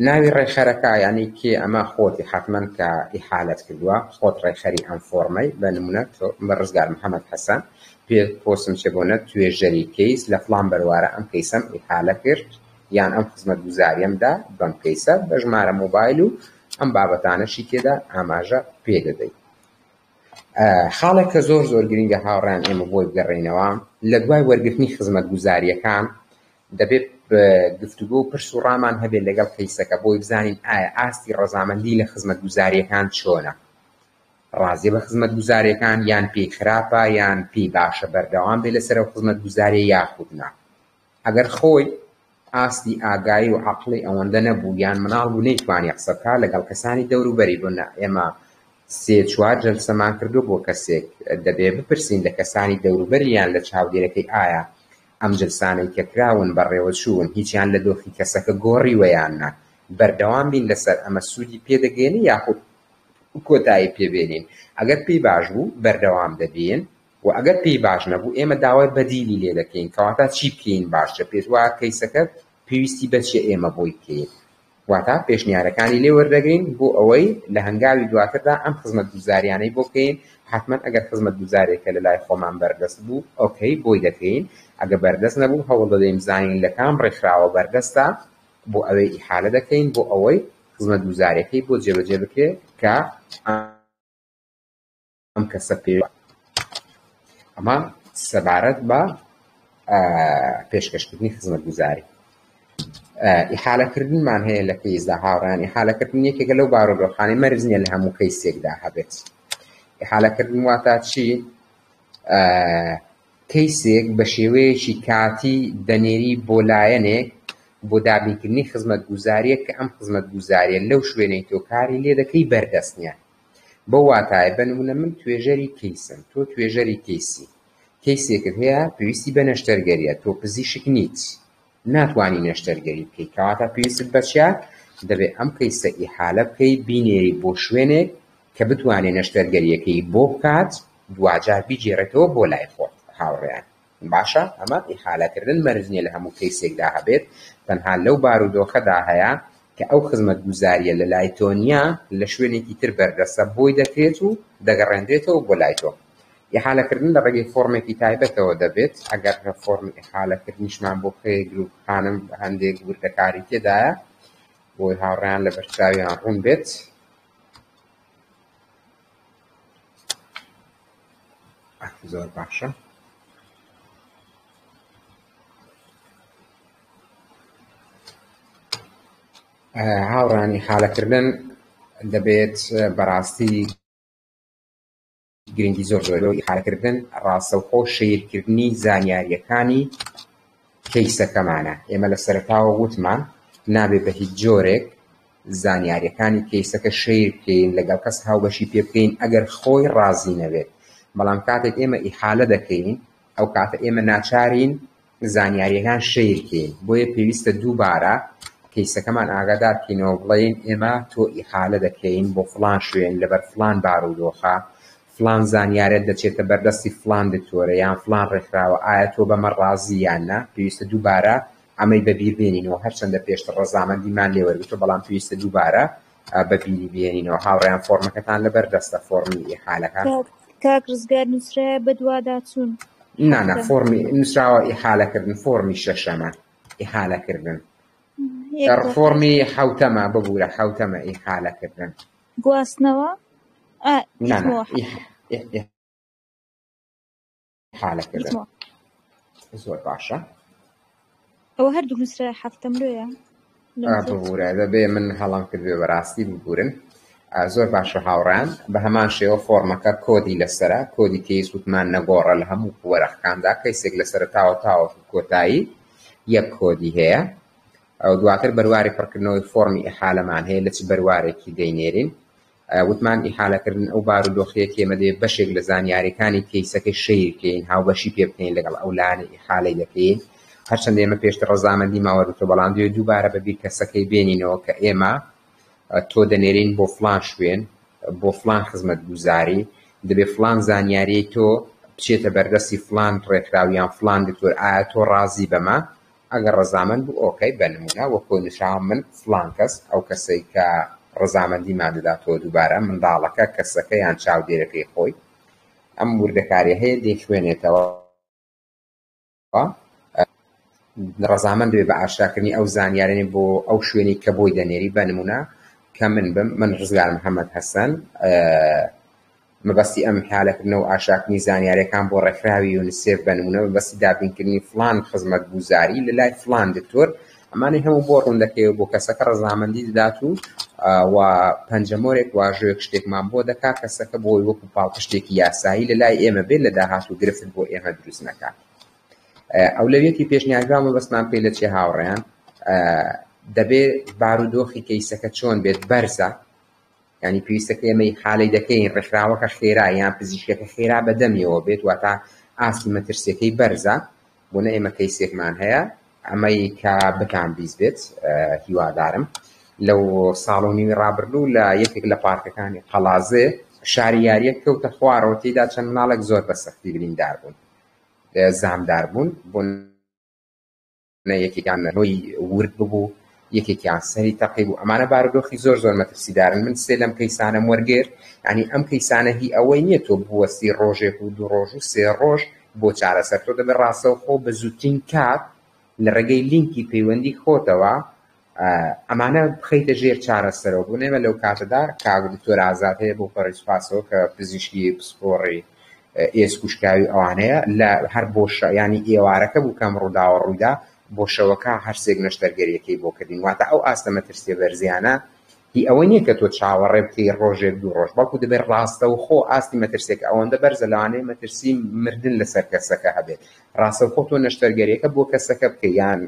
ناوی ڕێکخەرەکە یانی کێ ئەمە خۆتی حەتمەن کە ئیحالەت کردووە خۆت ڕێکخەری ئەم فۆڕمەی بە نمونە تۆ بە ڕزگار محەمەد حەسەن پێ پۆستم چێ بۆ نە توێژەری کەیس لە فڵان بەروارە ئەم کەیسەم ئیحالە کرد یان ئەم خزمەتگوزاریەم دا بەم کەیسە بە ژمارە مۆبایل و ئەم بابەتانەشی تێدا ئاماژە پێ دەدەی. خاڵێک کە زۆر زۆر گرنگە هاوڕێیان ئێمە بۆی بگەڕێینەوە لە دوای وەرگرتنی خزمەتگوزاریەکان دەبێت گفتوگۆ و پرس و ڕامان هەبێت لەگەڵ کەیسەکە بۆی بزانین ئایا ئاستی ڕەزامەندی لە خزمەتگوزاریەکان چۆنە ڕازیە بە خزمەتگوزاریەکان یان پێی خراپە یان پێی باشە بەردەوام بێ لەسەر ئەو خزمەتگوزاریە یاخود نا ئەگەر خۆی ئاستی ئاگایی و عەقڵی ئەوەندە نەبوو یان مناڵ بوو نەیتوانی قسە بکا لەگەڵ کەسانی دەوروبەری بۆ نا ئێمە سێ چوار جەلسەمان کردووە بۆ کەسێک دەبێ بپرسین لە کەسانی دەوروبەری یان لە چاودێرەکەی ئایا ئەم جلسانەی کە کراون بەڕێوەچوون هیچیان لە دۆخی کەسەکە گۆڕیوە یان نا؟ بەردەوام بین لەسەر ئەمە سوودی پێ دەگەیەنێ یاخود کۆتایی پێ بێنین؟ ئەگەر پێی باش بوو بەردەوام دەبین و ئەگەر پێی باش نەبوو ئێمە داوای بەدیلی لێ دەکەین کەواتە چی بکەین باشترە پێت وایە کەیسەکە پێویستی بە چیە ئێمە بۆی بکەین؟ واتە پێشنیارەکانی لێ وەردەگرین بۆ ئەوەی لە هەنگاوی دواتردا ئەم خزمەتگوزاریانەی بۆ بکەین، حەتمەن ئەگەر خزمەتگوزارێکە لە لای خۆمان بەردەست بوو ئۆکەی بۆی دەکەین، ئەگە بەردەست نەبوو هەوڵ دەدەین بزانین لە کام ڕێکخراوە بەردەستە بۆ ئەوێ ئیحالە دەکەین بۆ ئەوەی خزمەتگوزاریەکەی بۆ جێبەجێ بکرێت کە ئەم کەسە پێ ئەمە سەبارەت بە پێشکەشکردنی خزمەتگوزاری ئیحالەکردنمان هەیە لە کەیسدا هاوڕیان ئیحالەکردن یەکێکە لەو بارودۆخانەی مەرج نییە لە هەموو کەیسێکدا هەبێت ئیحالەکردن واتا چی کەیسێک بە شێوەیەکی کاتی دەنێری بۆ لایەنێک بۆ دابینکردنی خزمەتگوزارییەک کە ئەم خزمەتگوزارییە لەو شوێنەی تۆ کاری لێ دەکەی بەردەست نییە بەو واتایە بە نمونە من توێژەری کەیسم تۆ توێژەری کەیسی کەیسێکت هەیە پێویستی بە نەشتەرگەریە تۆ پزیشک نیت ناتوانی نەشتەرگەری بکەی کەواتە پێویستت بە چیە دەبێت ئەم کەیسە ئیحالە بکەی بینێری بۆ شوێنێک. کە بتوانێ نەشتەرگەریەکەی بۆ بکات دواجار بیگێڕێتەوە بۆ لای خۆت هاوڕێیان باشە ئەمە ئیحالەکردن مەرج نیە لە هەموو کەیسێکدا هەبێت تەنها لەو بارودۆخەدا هەیە کە ئەو خزمەتگوزاریە لە لای تۆ نیە لە شوێنێکی تر بەردەستە بۆی دەکرێت و دەگەڕێنرێتەوە بۆ لای تۆ. ئیحالەکردن لە ڕێگەی فۆرمێکی تایبەتەوە دەبێت ئەگەر فۆرمی ئیحالەکردنیشمان بۆ بخەیە گروپ خانم هەندێک وردەکاری تێدایە بۆی هاوڕێیان لەبەرچاویان ڕوون بێت. زۆر باشە. هاوڕانی حالەکردن دەبێت بەڕاستی گرنگی زۆر زۆر حالەکردن ڕاستەوخۆ شەیرکردنی زانیاریەکانی کەیسەکەمانە ئێمە لە سەرەتاوە وتمان نابێ بە هیچ جۆرێک زانیاریەکانی کەیسەکە شەیر بکەین لەگەڵ کەس هاوبەشی پێ بکەین ئەگەر خۆی ڕازی نەبێت بەڵام کاتێک ئێمە ئیحالە دەکەین ئەو کاتە ئێمە ناچارین زانیاریەکان شەیر کەین بۆیە پێویستە دووبارە کەیسەکەمان ئاگادار کەینەوە بڵێین ئێمە تۆ ئیحالە دەکەین بۆ فڵان شوێن لەبەر فڵان بارودۆخە فڵان زانیارت دەچێتە بەردەستی فڵان دکتۆرە یان فڵان ڕێکخراوە ئایا تۆ بەمە ڕازی یان نا پێویستە دووبارە ئەمەی بەبیر بێنینەوە هەرچەندە پێشتر ڕەزامەندیمان لێ وەرگرتووە بەڵام پێویستە دووبارە بەبیری بێنینەوە هاوڕێیان فۆرمەکەتان لەبەر دەستە فۆرمی ئیحالەکە کاک ڕزگار نووسرایە بەدواداچوون نا نا فۆرمی نووسراوە ئیحالەکردن فۆرمی شەشەمە ئیحالەکردن فۆرمی حوتەمە ببوورە حوتەمە ئیحالەکردن گواستنەوە نا نا حالەکردن زۆر باشە ئەوە هەردوو نووسرا حەفتەم لۆیە ببوورە دەبێ من هەڵام کردبێ بەڕاستی ببورن زۆر باشە هاوڕان بە هەمان شێوە فۆرمەکە کۆدی لەسرە کۆدی کەیس وتمان نەگۆڕە لە هەموو وەرەقەکاندا کەیسێک لە سەرەتاوە تاوەکو کۆتایی یەک کۆدی هەیە ئەو دواتر بەرواری پڕکردنەوەی فۆرمی ئیحالەمان هەیە لە چ بەروارێکی دەینێرین وتمان ئیحالەکردن ئەو بارودۆخەیە کە ئێمە دەبێت بەشێک لە زانیاریەکانی کەیسەکەی شەیر کەین هاوبەشی پێ بکەین لەگەڵ ئەو لایەنەی ئیحالەی دەکەین هەرچەندە ئێمە پێشتر ڕەزامەندیمان وەرگرتووە بەڵام دەبێت دووبارە بە بیر کەسەکەی بێنینەوە کە ئێمە تۆ دەنێرین بۆ فڵان شوێن بۆ فڵان خزمەتگوزاری دەبێت فڵان زانیاریی تۆ بچێتە بەردەستی فڵان ڕێکخراو یان فڵان دکتۆر ئایا تۆ ڕازی بەمە ئەگەر ڕەزامەند بوو ئۆکەی بە نموونە وەکۆ نووسراوە من فڵان کەس ئەو کەسەی کە ڕەزامەندیمان دەداتەوە دووبارە منداڵەکە کەسەکە یان چاودێرەکەی خۆی ئەم وردەکاریە هەیە دەیخوێنێتەوە ڕەزامەند بێ بە ئاشکراکردنی ئەو زانیارانەی بۆ ئەو شوێنەی کە بۆی دەنێری بە نموونە کە من بم من ڕزگار محەممەد حەسەن مەبەستی ئەم حالەکردنە و ئاشاکردنی زانیاریەکان بۆ ڕێکخراوی یونسێف بە نمونە مەبەستی دابینکردنی فڵان خزمەتگوزاری لە لای فڵان دکتۆر ئەمانەی هەموو بۆ ڕوون دەکەیەوە بۆ کەسەکە ڕەزامەندی دەدات و و پەنجەمۆرێک واژۆیەک شتێکمان بۆ دەکات کەسەکە بۆی وەکو پاڵپشتێکی یاسایی لە لای ئێمە بێت لە داهاتوو گرفت بۆ ئێمە دروست نەکات ئەولەویەتی پێشنیارکراو مەبەستمان پێی لە چێ هاوڕێیان دەبێ بارودۆخی کەیسەکە چۆن بێت بەرزە یانی پێویستە کە ئێمە ئیحالەی دەکەین ڕێکخراوەکە خێرا یان پزیشکەکە خێرا بەدەمیەوە بێت واتە ئاستی مەترسیەکەی بەرزە بۆ نە ئێمە کەیسێکمان هەیە ئەمەی کە بتان بیست بێت هیوادارم لەو ساڵ و نیوی ڕابردوو لە یەکێک لە پارکەکانی قەڵازێ شاری یاریەک کەوتە خوارەوە تێدا چەند مناڵێک زۆر بە سەختی بریندار بوون زامدار بوون بۆ نە یەکێکیان نۆی ورد ببوو یەکێکیان سەری تەقی بوو ئەمانە بارودۆخی زۆر زۆر مەترسیدارن من سێ لەم کەیسانەم وەرگرت یعنی ئەم کەیسانە هی ئەوەی نییە تۆ بوەستی ڕۆژێک و دوو ڕۆژ و سێ ڕۆژ بۆ چارەسەر تۆ دەبێت ڕاستەوخۆ بە زووترین کات لە ڕێگەی لینکی پەیوەندی خۆتەوە ئەمانە بخەیتە ژێر چارەسەرەوە بۆ ئێمە لەو کاتەدا کاک دکتۆر ئازاد هەیە بۆ پەڕی سوپاسەوە کە پزیشکی پسپۆڕی ئێسک و شکاوی ئەوانەیە لە هەر بۆ ینی ئێوارەکە بوو کەم ڕووداوە ڕوویدا بۆ شەوەکە هەرسێک نەشتەرگەریەکەی بۆ کردین واتە ئەو ئاستە مەترسیە بەرزیانە هی ئەوە نییە کە تۆ چاوەڕێ بکەی ڕۆژێک دوو ڕۆژ بەڵکو دەبێت ڕاستەوخۆ ئاستی مەترسیەکە ئەوەندە بەرزە لەوانەیە مەترسی مردن لەسەر کەسەکە هەبێت ڕاستەوخۆ تۆ نەشتەرگەریەکە بۆ کەسەکە بکەی یان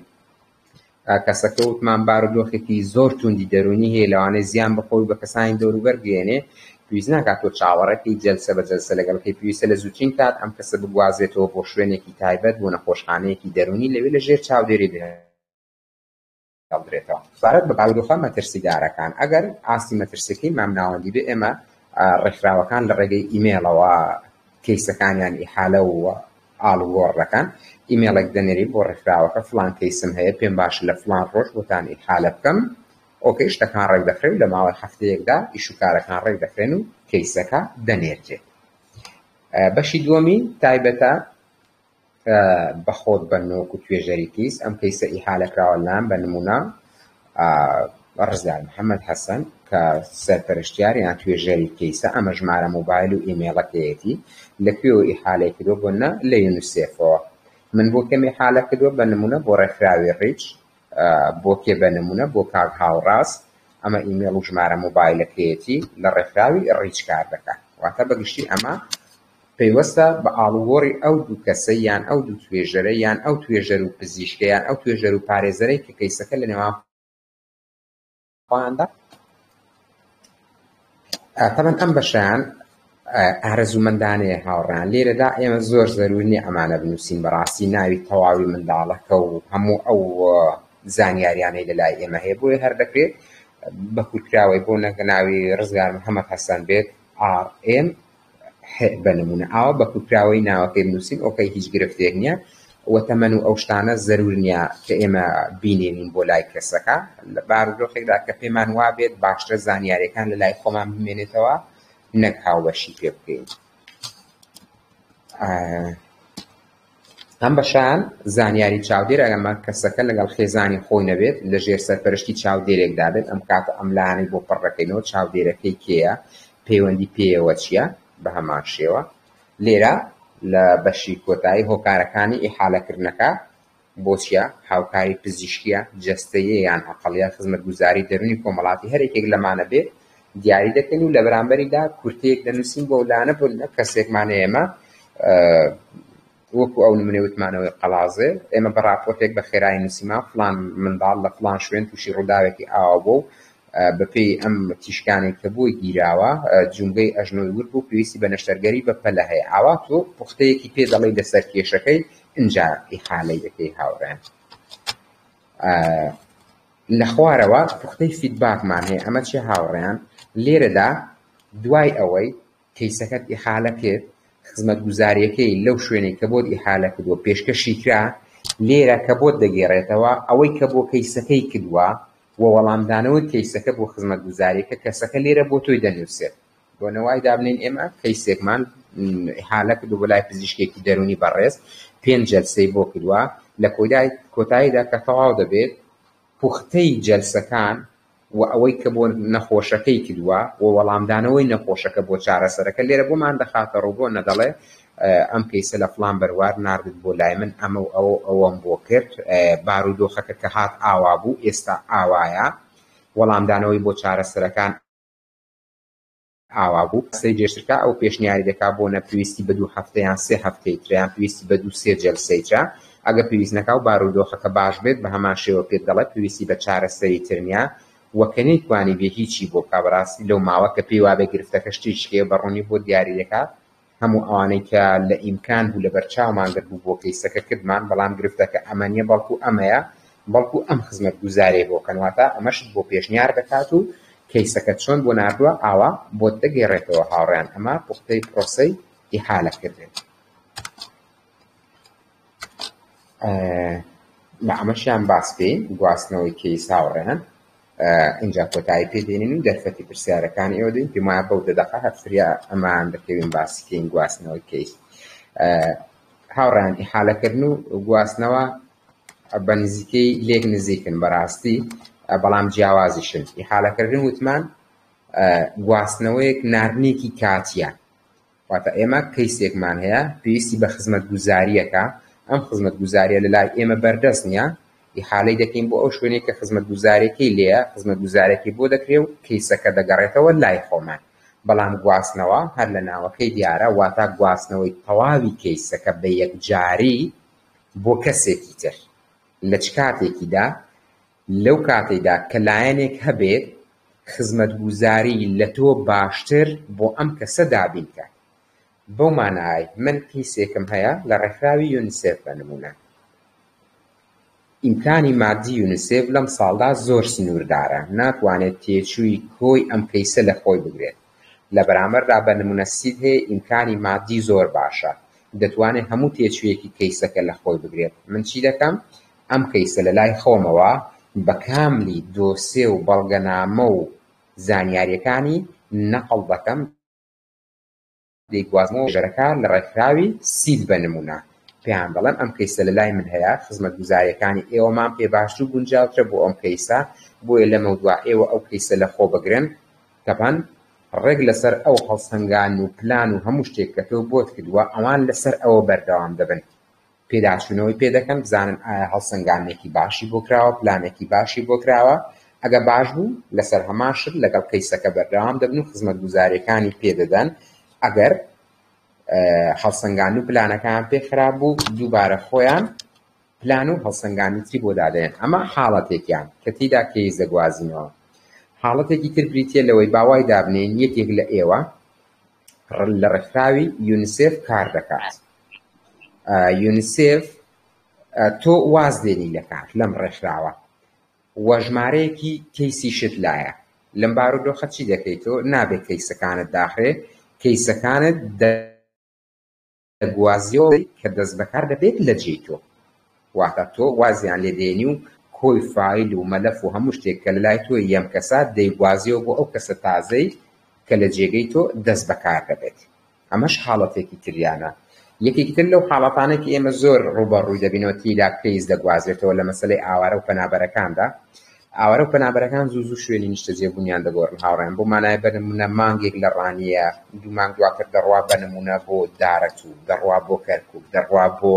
کەسەکە وتمان بارودۆخێکی زۆر توندی دەروونی هەیە لەوانەیە زیان بە خۆی و بە کەسانی دەوروبەر بگەیەنێ پێویست ناکات تۆ چاوەڕێکەی جەلسە بە جەلسە لەگەڵ بکەی پێویستە لە زووترین کات ئەم کەسە بگوازێتەوە بۆ شوێنێکی تایبەت بۆ نەخۆشخانەیەکی دەروونی لەوێ لە ژێر چاودێری بهێڵدرێتەوە. سەبارەت بە بارودۆخە مەترسیدارەکان ئەگەر ئاستی مەترسیەکەی مامناوەندی بێ ئێمە. ڕێکخراوەکان لە ڕێگەی ئیمێڵەوە کەیسەکانیان ئیحالە و ئاڵوگۆڕ دەکەن، ئیمێڵێک دەنێری بۆ ڕێکخراوەکە فڵان کەیسم هەیە پێم باشە لە فڵان ڕۆژ بۆتان ئیحالە بکەم، okay شتەکان ڕێک دەخرێ و لە ماوەی هەفتەیەکدا ئیش و کارەکان ڕێک دەخرێن و کەیسەکە دەنێردرێت. بەشی دووەمی تایبەتە بە خۆت بە نۆک و توێژەری کەیس، ئەم کەیسە ئیحالە کراوە لام بە نمونە ڕزگار محەمەد حەسەن کە سەرپەرشتیار یان توێژەری کەیسە، ئەمە ژمارە مۆبایل و ئیمەیڵەکەیەتی، لە کوێوە ئیحالەی کردووە بۆ نە لە یونیسێفەوە من بۆ کێم ئیحالە کردووە بە نمونە بۆ ڕێکخراوی ڕیچ بۆ کێ بە نمونە بۆ کاک هاوڕاز ئەمە ئیمێڵ و ژمارە مۆبایلەکەیەتی لە ڕێکخراوی ڕیچ کار دەکات واتە بە گشتی ئەمە پەیوەستە بە ئاڵوگۆڕی ئەو دوو کەسە یان ئەو دوو توێژەرە یان ئەو توێژەر و پزیشکە یان ئەو توێژەر و پارێزەرەی کە کەیسەکە لە نێوان خۆیاندا تەبەن ئەم بەشیان ئارەزوومەندانەیە هاوڕێیان لێرەدا ئێمە زۆر زەرور نییە ئەمانە بنووسین بەڕاستی ناوی تەواوی منداڵەکە و هەموو ئەو زانیاریانەی لە لای ئێمە هەیە بۆیە هەر دەکرێت بە کورتکراوەی بۆ نەکە ناوی ڕزگار محەممەد حەسەن بێت RM بە نمونە ئاوا بە کورتکراوەی ناوەکەی بنووسین okay هیچ گرفتێک نییە و تەمەن و ئەو شتانە زەرور نییە کە ئێمە بینێنین بۆ لای کەسەکە لە بارودۆخێکدا کە پێمان وابێت باشترە زانیاریەکان لە لای خۆمان بمێنێتەوە نەک هاوبەشی پێ بکەین. ئەم بەشان زانیاری چاودێر ئەمە کەسەکە لەگەڵ خێزانی خۆی نەبێت لە ژێر سەرپەرشتی چاودێرێکدا بێت ئەم کاتە ئەم لایەنەی بۆ پڕ دەکەینەوە چاودێرەکەی کێیە پەیوەندی پێیەوە چییە بە هەمان شێوە لێرە لە بەشی کۆتایی هۆکارەکانی ئیحالەکردنەکە بۆچیە هاوکاری پزیشکیە جەستەییە یان عەقڵیە خزمەتگوزاری دەروونی کۆمەڵاتی هەر یەکێک لەمانە بێت دیاری دەکەین و لە بەرامبەریدا کورتەیەک دەنووسین بۆ لانە بۆ کەسێکمان ئێمە وەکو ئەو نمونەی وتمانەوەی قەڵازێ ئێمە بە راپۆرتێک بە خێرایی نووسیمان فلان منداڵ لە فلان شوێن تووشی ڕووداوێکی ئاوا بوو بەپێی ئەم تیشکانەی کە بۆی گیراوە جومگەی ئەژنۆی ورد بوو پێویستی بە نەشتەرگەری بە پەلە هەیە ئاوا تۆ پوختەیەکی پێ دەڵێی لەسەر کێشەکەی ئینجا ئیحالەی دەکەی هاوڕێیان لە خوارەوە پوختەی feedback مان هەیە ئەمە چی هاوڕێیان لێرەدا دوای ئەوەی کەیسەکەت ئیحالە کرد خزمەتگوزاریەکەی لەو شوێنەی کە بۆت ئیحالە کردووە پێشکەشی کرا لێرە کە بۆت دەگێڕێتەوە ئەوەی کە بۆ کەیسەکەی کردووە و وەڵامدانەوەی کەیسەکە بۆ خزمەتگوزاریەکە کەسەکە لێرە بۆ تۆی دەنووسێت بۆ نەوای دابنێین ئێمە کەیسێکمان ئیحالە کردو بۆ لای پزیشکێکی دەروونی بەڕێز پێنج جەلسەی بۆ کردووە لە کۆتاییدا کە تەواو دەبێت پوختەی جەلسەکان و ئەوەی کە بۆ نەخۆشەکەی کردووە و وەڵامدانەوەی نەخۆشەکە بۆ چارەسەرەکە لێرە بۆمان دەخاتە ڕوو بۆ نەدەڵێ ئەم کەیسە لە فڵان بەروار ناردت بۆ لای من ئەمە و ئەوە و ئەوەم بۆ کرد بارودۆخەکە کە هات ئاوا بوو ئێستا ئاوایە وەڵامدانەوەی بۆ چارەسەرەکان ئاوا بوو سەری جێشترکا ئەو پێشنیاری دەکا بۆ نە پێویستی بە دوو هەفتە یان سێ هەفتەی ترە یان پێویستی بە دوو سێ جەلسەی ترە ئەگە پێویست نەکا و بارودۆخەکە باش بێت بە هەمان شێوە پێت دەڵێ پێویستی بە چارەسەری تر نیە و کە نەیتوانی بێ هیچی بۆ بکا بەڕاستی لەو ماوە کە پێی وابێ گرفتەکە شتێکی هەیە بە ڕوونی بۆت دیاری دەکا هەموو ئەوانەی کە لە ئیمکان بوو لەبەرچاومان گرت بوو بۆ کەیسەکە کردمان، بەڵام گرفتەکە ئەمە نیە بەڵکو ئەمەیە، بەڵکو ئەم خزمەتگوزاریەی بۆ کەن، واتە ئەمەشت بۆ پێشنیار دەکات و کەیسەکەت چۆن بۆ ناردووە ئاوا بۆت دەگێڕێتەوە هاوڕێیان ئەمە پوختەی پرۆسەی ئیحالە کردن. بە ئەمەشیان باس بکەین گواستنەوەی کەیس هاوڕێیان ئینجا کۆتایی پێ دێنین و دەرفەتی پرسیارەکانی ئێوە دەین پێم وایە بەو دە دەقە هەر فریا ئەمان دەکەوین باسی کەین گواستنەوەی کەیس هاوڕێیان ئیحالەکردن و گواستنەوە بە نزیکەی لێک نزیکن بەڕاستی بەڵام جیاوازیشن ئیحالەکردن وتمان گواستنەوەیەک ناردنێکی کاتیە واتە ئێمە کەیسێکمان هەیە پێویستی بە خزمەتگوزارییەکە، ئەم خزمەتگوزارییە لەلای ئێمە بەردەست نییە، ئیحالەی دەکەین بۆ ئەو شوێنەی کە خزمەتگوزارییەکەی لێیە، خزمەتگوزارییەکەی بۆ دەکرێ و کەیسەکە دەگەڕێتەوە لای خۆمان. بەڵام گواستنەوە هەر لە ناوەکەی دیارە، واتە گواستنەوەی تەواوی کەیسەکە بە یەکجاری بۆ کەسێکی تر. لە چ کاتێکیدا؟ لەو کاتەیدا کە لایەنێک هەبێت خزمەتگوزاری لە تۆ باشتر بۆ ئەم کەسە دابین کات. بەو مانایەی من کەیسێکم هەیە لە ڕێکخراوی یونیسێف بە نموونە. ئیمکانی مادی یونیسێف لەم ساڵدا زۆر سنووردارە، ناتوانێت تێچووی کۆی ئەم کەیسە لە خۆی بگرێت. لە بەرامبەردا بە نمونە سید هەیە ئیمکانی مادی زۆر باشە دەتوانێت هەموو تێچوویەکی کەیسەکە لە خۆی بگرێت من چی دەکەم ئەم کەیسە لە لای خۆمەوە بە کاملی دۆسێ و بەڵگەنامە و زانیاریەکانی نەقڵ دەکەم دەیگوازمەوە ژەرەکە لە ڕێکخراوی سید بە نمونە پێیان دەڵێم ئەم کەیسە لە لای من هەیە خزمەتگوزاریەکانی ئێوەمان پێ باشتر و گونجاوترە بۆ ئەم کەیسە بۆیە لەمەودوا ئێوە ئەو کەیسە لە خۆ بگرن تەبعەن ڕێک لەسەر ئەو هەڵسەنگان و پلان و هەموو شتێک کە تۆ بۆت کردووە ئەوان لەسەر ئەوە بەردەوام دەبن پێداچوونەوەی پێ دەکەن بزانن ئایا هەڵسەنگاندنێکی باشی بۆ کراوە پلانێکی باشی بۆ کراوە ئەگە باش بوو لەسەر هەمان شت لەگەڵ کەیسەکە بەردەوام دەبن و خزمەتگوزاریەکانی پێ دەدەن ئەگەر هەڵسەنگاندن و پلانەکەیان پێ خراپ بوو دووبارە خۆیان پلان و هەڵسەنگاندنی تری بۆ دادەنێن ئەمە حاڵەتێکیان کە تێیدا کەیس دەگوازینەوە حاڵەتێکی تر بریتیە لەوەی با وای دابنێین یەکێک لە ئێوە لە ڕێکخراوی یونیسێف کار دەکات یونیسێف تۆ واز دێنی لە کار لەم ڕێکخراوە و ژمارەیەکی کەیسیشت لایە لەم بارودۆخە چی دەکەیت تۆ نابێت کەیسەکانت داخرێ کەیسەکانت دەگوازیەوە کە دەست بەکار دەبێت لە جێی تۆ واتە تۆ وازیان لێ دێنی و کۆی فایل و مەلەف و هەموو شتێک کە لەلای تۆی یەم کەسە دەیگوازیەوە بۆ ئەو کەسە تازەی کە لە جێگەی تۆ دەست بەکار دەبێت ئەمەش حاڵەتێکی تریانە. یەکێکی تر لەو حاڵەتانەی کە ئێمە زۆر ڕووبەڕووی دەبینەوە تێیدا کەیس دەگوازرێتەوە لە مەسەلەی ئاوارە و پەنابەرەکاندا، ئاوارە و پەنابەرەکان زوو زوو شوێنی نیشتەجێبوونیان دەگۆڕن هاوڕێیان بۆ مانای بە نموونە مانگێک لە ڕانیە دوو مانگ دواتر دەڕوا بە نموونە بۆ دارەتوو دەڕوا بۆ کەرکووک دەڕوا بۆ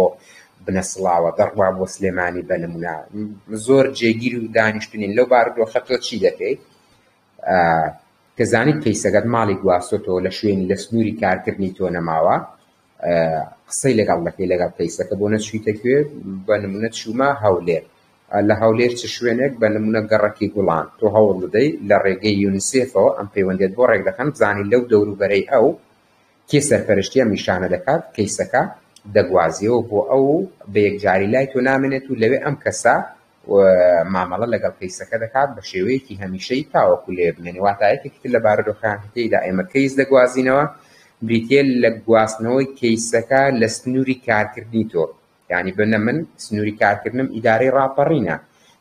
بنەسڵاوە دەڕوا بۆ سلێمانی بە نموونە زۆر جێگیر و دانیشتونین لەو بارودۆخە تۆ چی دەکەیت کە زانیت کەیسەکەت ماڵی گواستۆتەوە لە شوێنی لە سنووری کارکردنی تۆ نەماوە قسەی لەگەڵ دەکەی لەگەڵ کەیسەکە بۆ نەچوویتە کوێ بە نمونە چوومە هەولێر لە هەولێر چ شوێنێک بە نمونە گەڕەکی گوڵان تۆ هەوڵ دەدەی لە ڕێگەی یونیسێفەوە ئەم پەیوەندیت بۆ ڕێک دەخەن بزانی لەو دەوروبەرەی ئەو کێ سەرپەرشتی ئەم ئیشانە دەکات کەیسەکە دەگوازیەوە بۆ ئەو و بە یەکجاری لای تۆ نامێنێت و لەوێ ئەم کەسە مامەڵە لەگەڵ کەیسەکە دەکات بە شێوەیەکی هەمیشەیی تاوەکو لێ بمێنێ واتە یەکێکی تر لە بارودۆخەکان کە تێیدا ئێمە کەیس دەگوازینەوە بریتییە لە گواستنەوەی کەیسەکە لە سنووری کارکردنی تۆ یانی بنە من سنووری کارکردنم ئیدارەی ڕاپەڕینە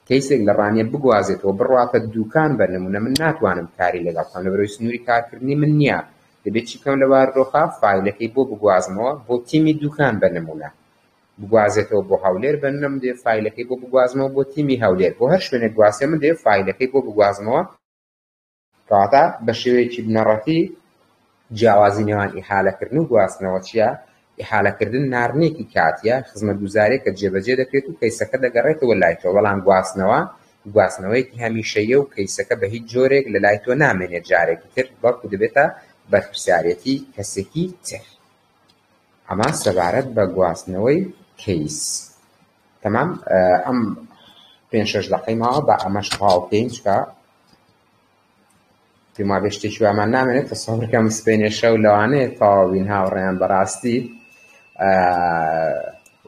کەیسێک لە ڕانیە بگوازێتەوە بڕواتە دوکان بە نمونە من ناتوانم کاری لەگەڵ بکەم لەبەرئەوەی سنووری کارکردنی من نییە دەبێت چی بکەم لە بارودۆخە فایلەکەی بۆ بگوازمەوە بۆ تیمی دوکان بە نمونە بگوازێتەوە بۆ هەولێر بە نمونە من دەبێت فایلەکەی بۆ بگوازمەوە بۆ تیمی هەولێر بۆ هەر شوێنێک گواستیەوە من دەبێت فایلەکەی بۆ بگوازمەوە کەواتە بە شێوەیەکی بنەڕەتی جیاوازی نێوان ئیحالەکردن و گواستنەوە چییە؟ ئیحالەکردن ناردنێکی کاتییە، خزمەتگوزارییەکە جێبەجێ دەکرێت و کەیسەکە دەگەڕێتەوە لای تۆ، بەڵام گواستنەوە گواستنەوەیەکی هەمیشەییە و کەیسەکە بە هیچ جۆرێک لە لای تۆ نامێنێت جارێکی تر، بەڵکو دەبێتە بەرپرسیارێتی کەسێکی تر. ئەمە سەبارەت بە گواستنەوەی کەیس. تەمام ئەم پێنج شەش دەقەی ماوە با ئەمەش تەواو بکەین چکە پێم وابێ شتێکی وامان نامێنێت تەسەور کەم سبەینێ شەو لەوانەیە تەواو بین هاوڕێیان بەڕاستی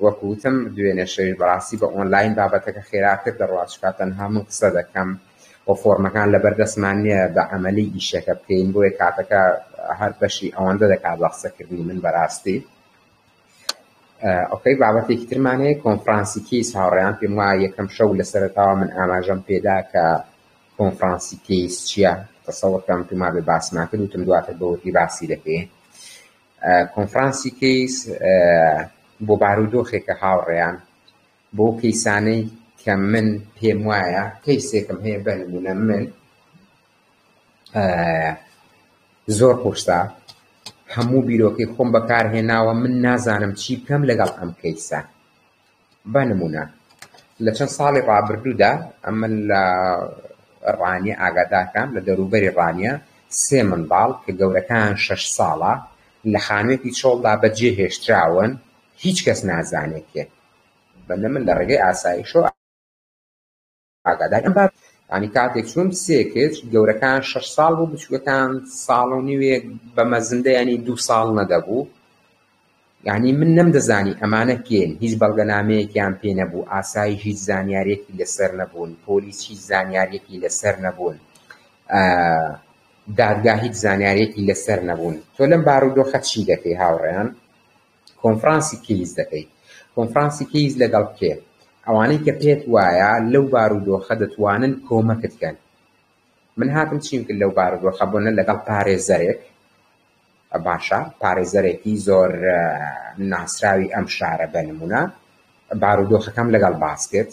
وەکو وتم دوێنێ شەویش بەڕاستی بە ئۆنلاین بابەتەکە خێراتر دەڕوات چکا تەنها من قسە دەکەم و فۆرمەکان لەبەر دەستمان نییە بە عەمەلی ئیشەکە بکەین بۆیە کاتەکە هەر بەشی ئەوەندە دەکات بە قسەکردنی من بەڕاستی okay بابەتێکی ترمان هەیە کۆنفرانسی کەیس هاوڕێیان پێم وایە یەکەم شەو لە سەرەتاوە من ئاماژەم پێدا کە کۆنفرانسی کەیس چییە تەسەوڕ کەم پێم وابێ باسمان کرد وتم دواتر بە وردی باسی دەکەین کۆنفرانسی کەیس بۆ بارودۆخێکە هاوڕێیان بۆ کەیسانەی کە من پێم وایە کەیسێکم هەیە بە نمونە من زۆر قورسە هەموو بیرۆکەی خۆم بەکارهێناوە من نازانم چی بکەم لەگەڵ ئەم کەیسە بە نمونە لە چەند ساڵی ڕابردوودا ئەمن لە ڕانیە ئاگادارکرام لە دەوروبەری ڕانیە سێ منداڵ کە گەورەکان شەش ساڵە لە خانوویەکی چۆڵدا بەجێ هێشتراون هیچ کەس نازانێت کێن بەندە من لە ڕێگەی ئاسایشەوە ئاگاداری ئەم بابەتە یانی کاتێک چووم سێ کچ گەورەکان شەش ساڵ بوو بچووکەکان ساڵ و نیوێک بە مەزندە ینی دوو ساڵ نەدەبوو یعنی من نەمدەزانی ئەمانە کێن هیچ بەڵگەنامەیەکیان پێ نەبوو ئاسایی هیچ زانیاریەکی لەسەر نەبوون پۆلیس هیچ زانیاریەکی لەسەر نەبوون. دادگا هیچ زانیاریەکی لەسەر نەبوون. تۆ لەم بارودۆخە چی دەکەی هاوڕێیان؟ کۆنفرانسی کەیس دەکەی. کۆنفرانسی کەیس لەگەڵ کێ؟ ئەوانەی کە پێت وایە لەو بارودۆخە دەتوانن کۆمەکت کەن. من هاتم چیم کرد لەو بارودۆخە بۆ نە لەگەڵ پارێزەرێک باشە پارێزەرێکی زۆر ناسراوی ئەم شارە بە نمونە بارودۆخەکەم لەگەڵ باس کرد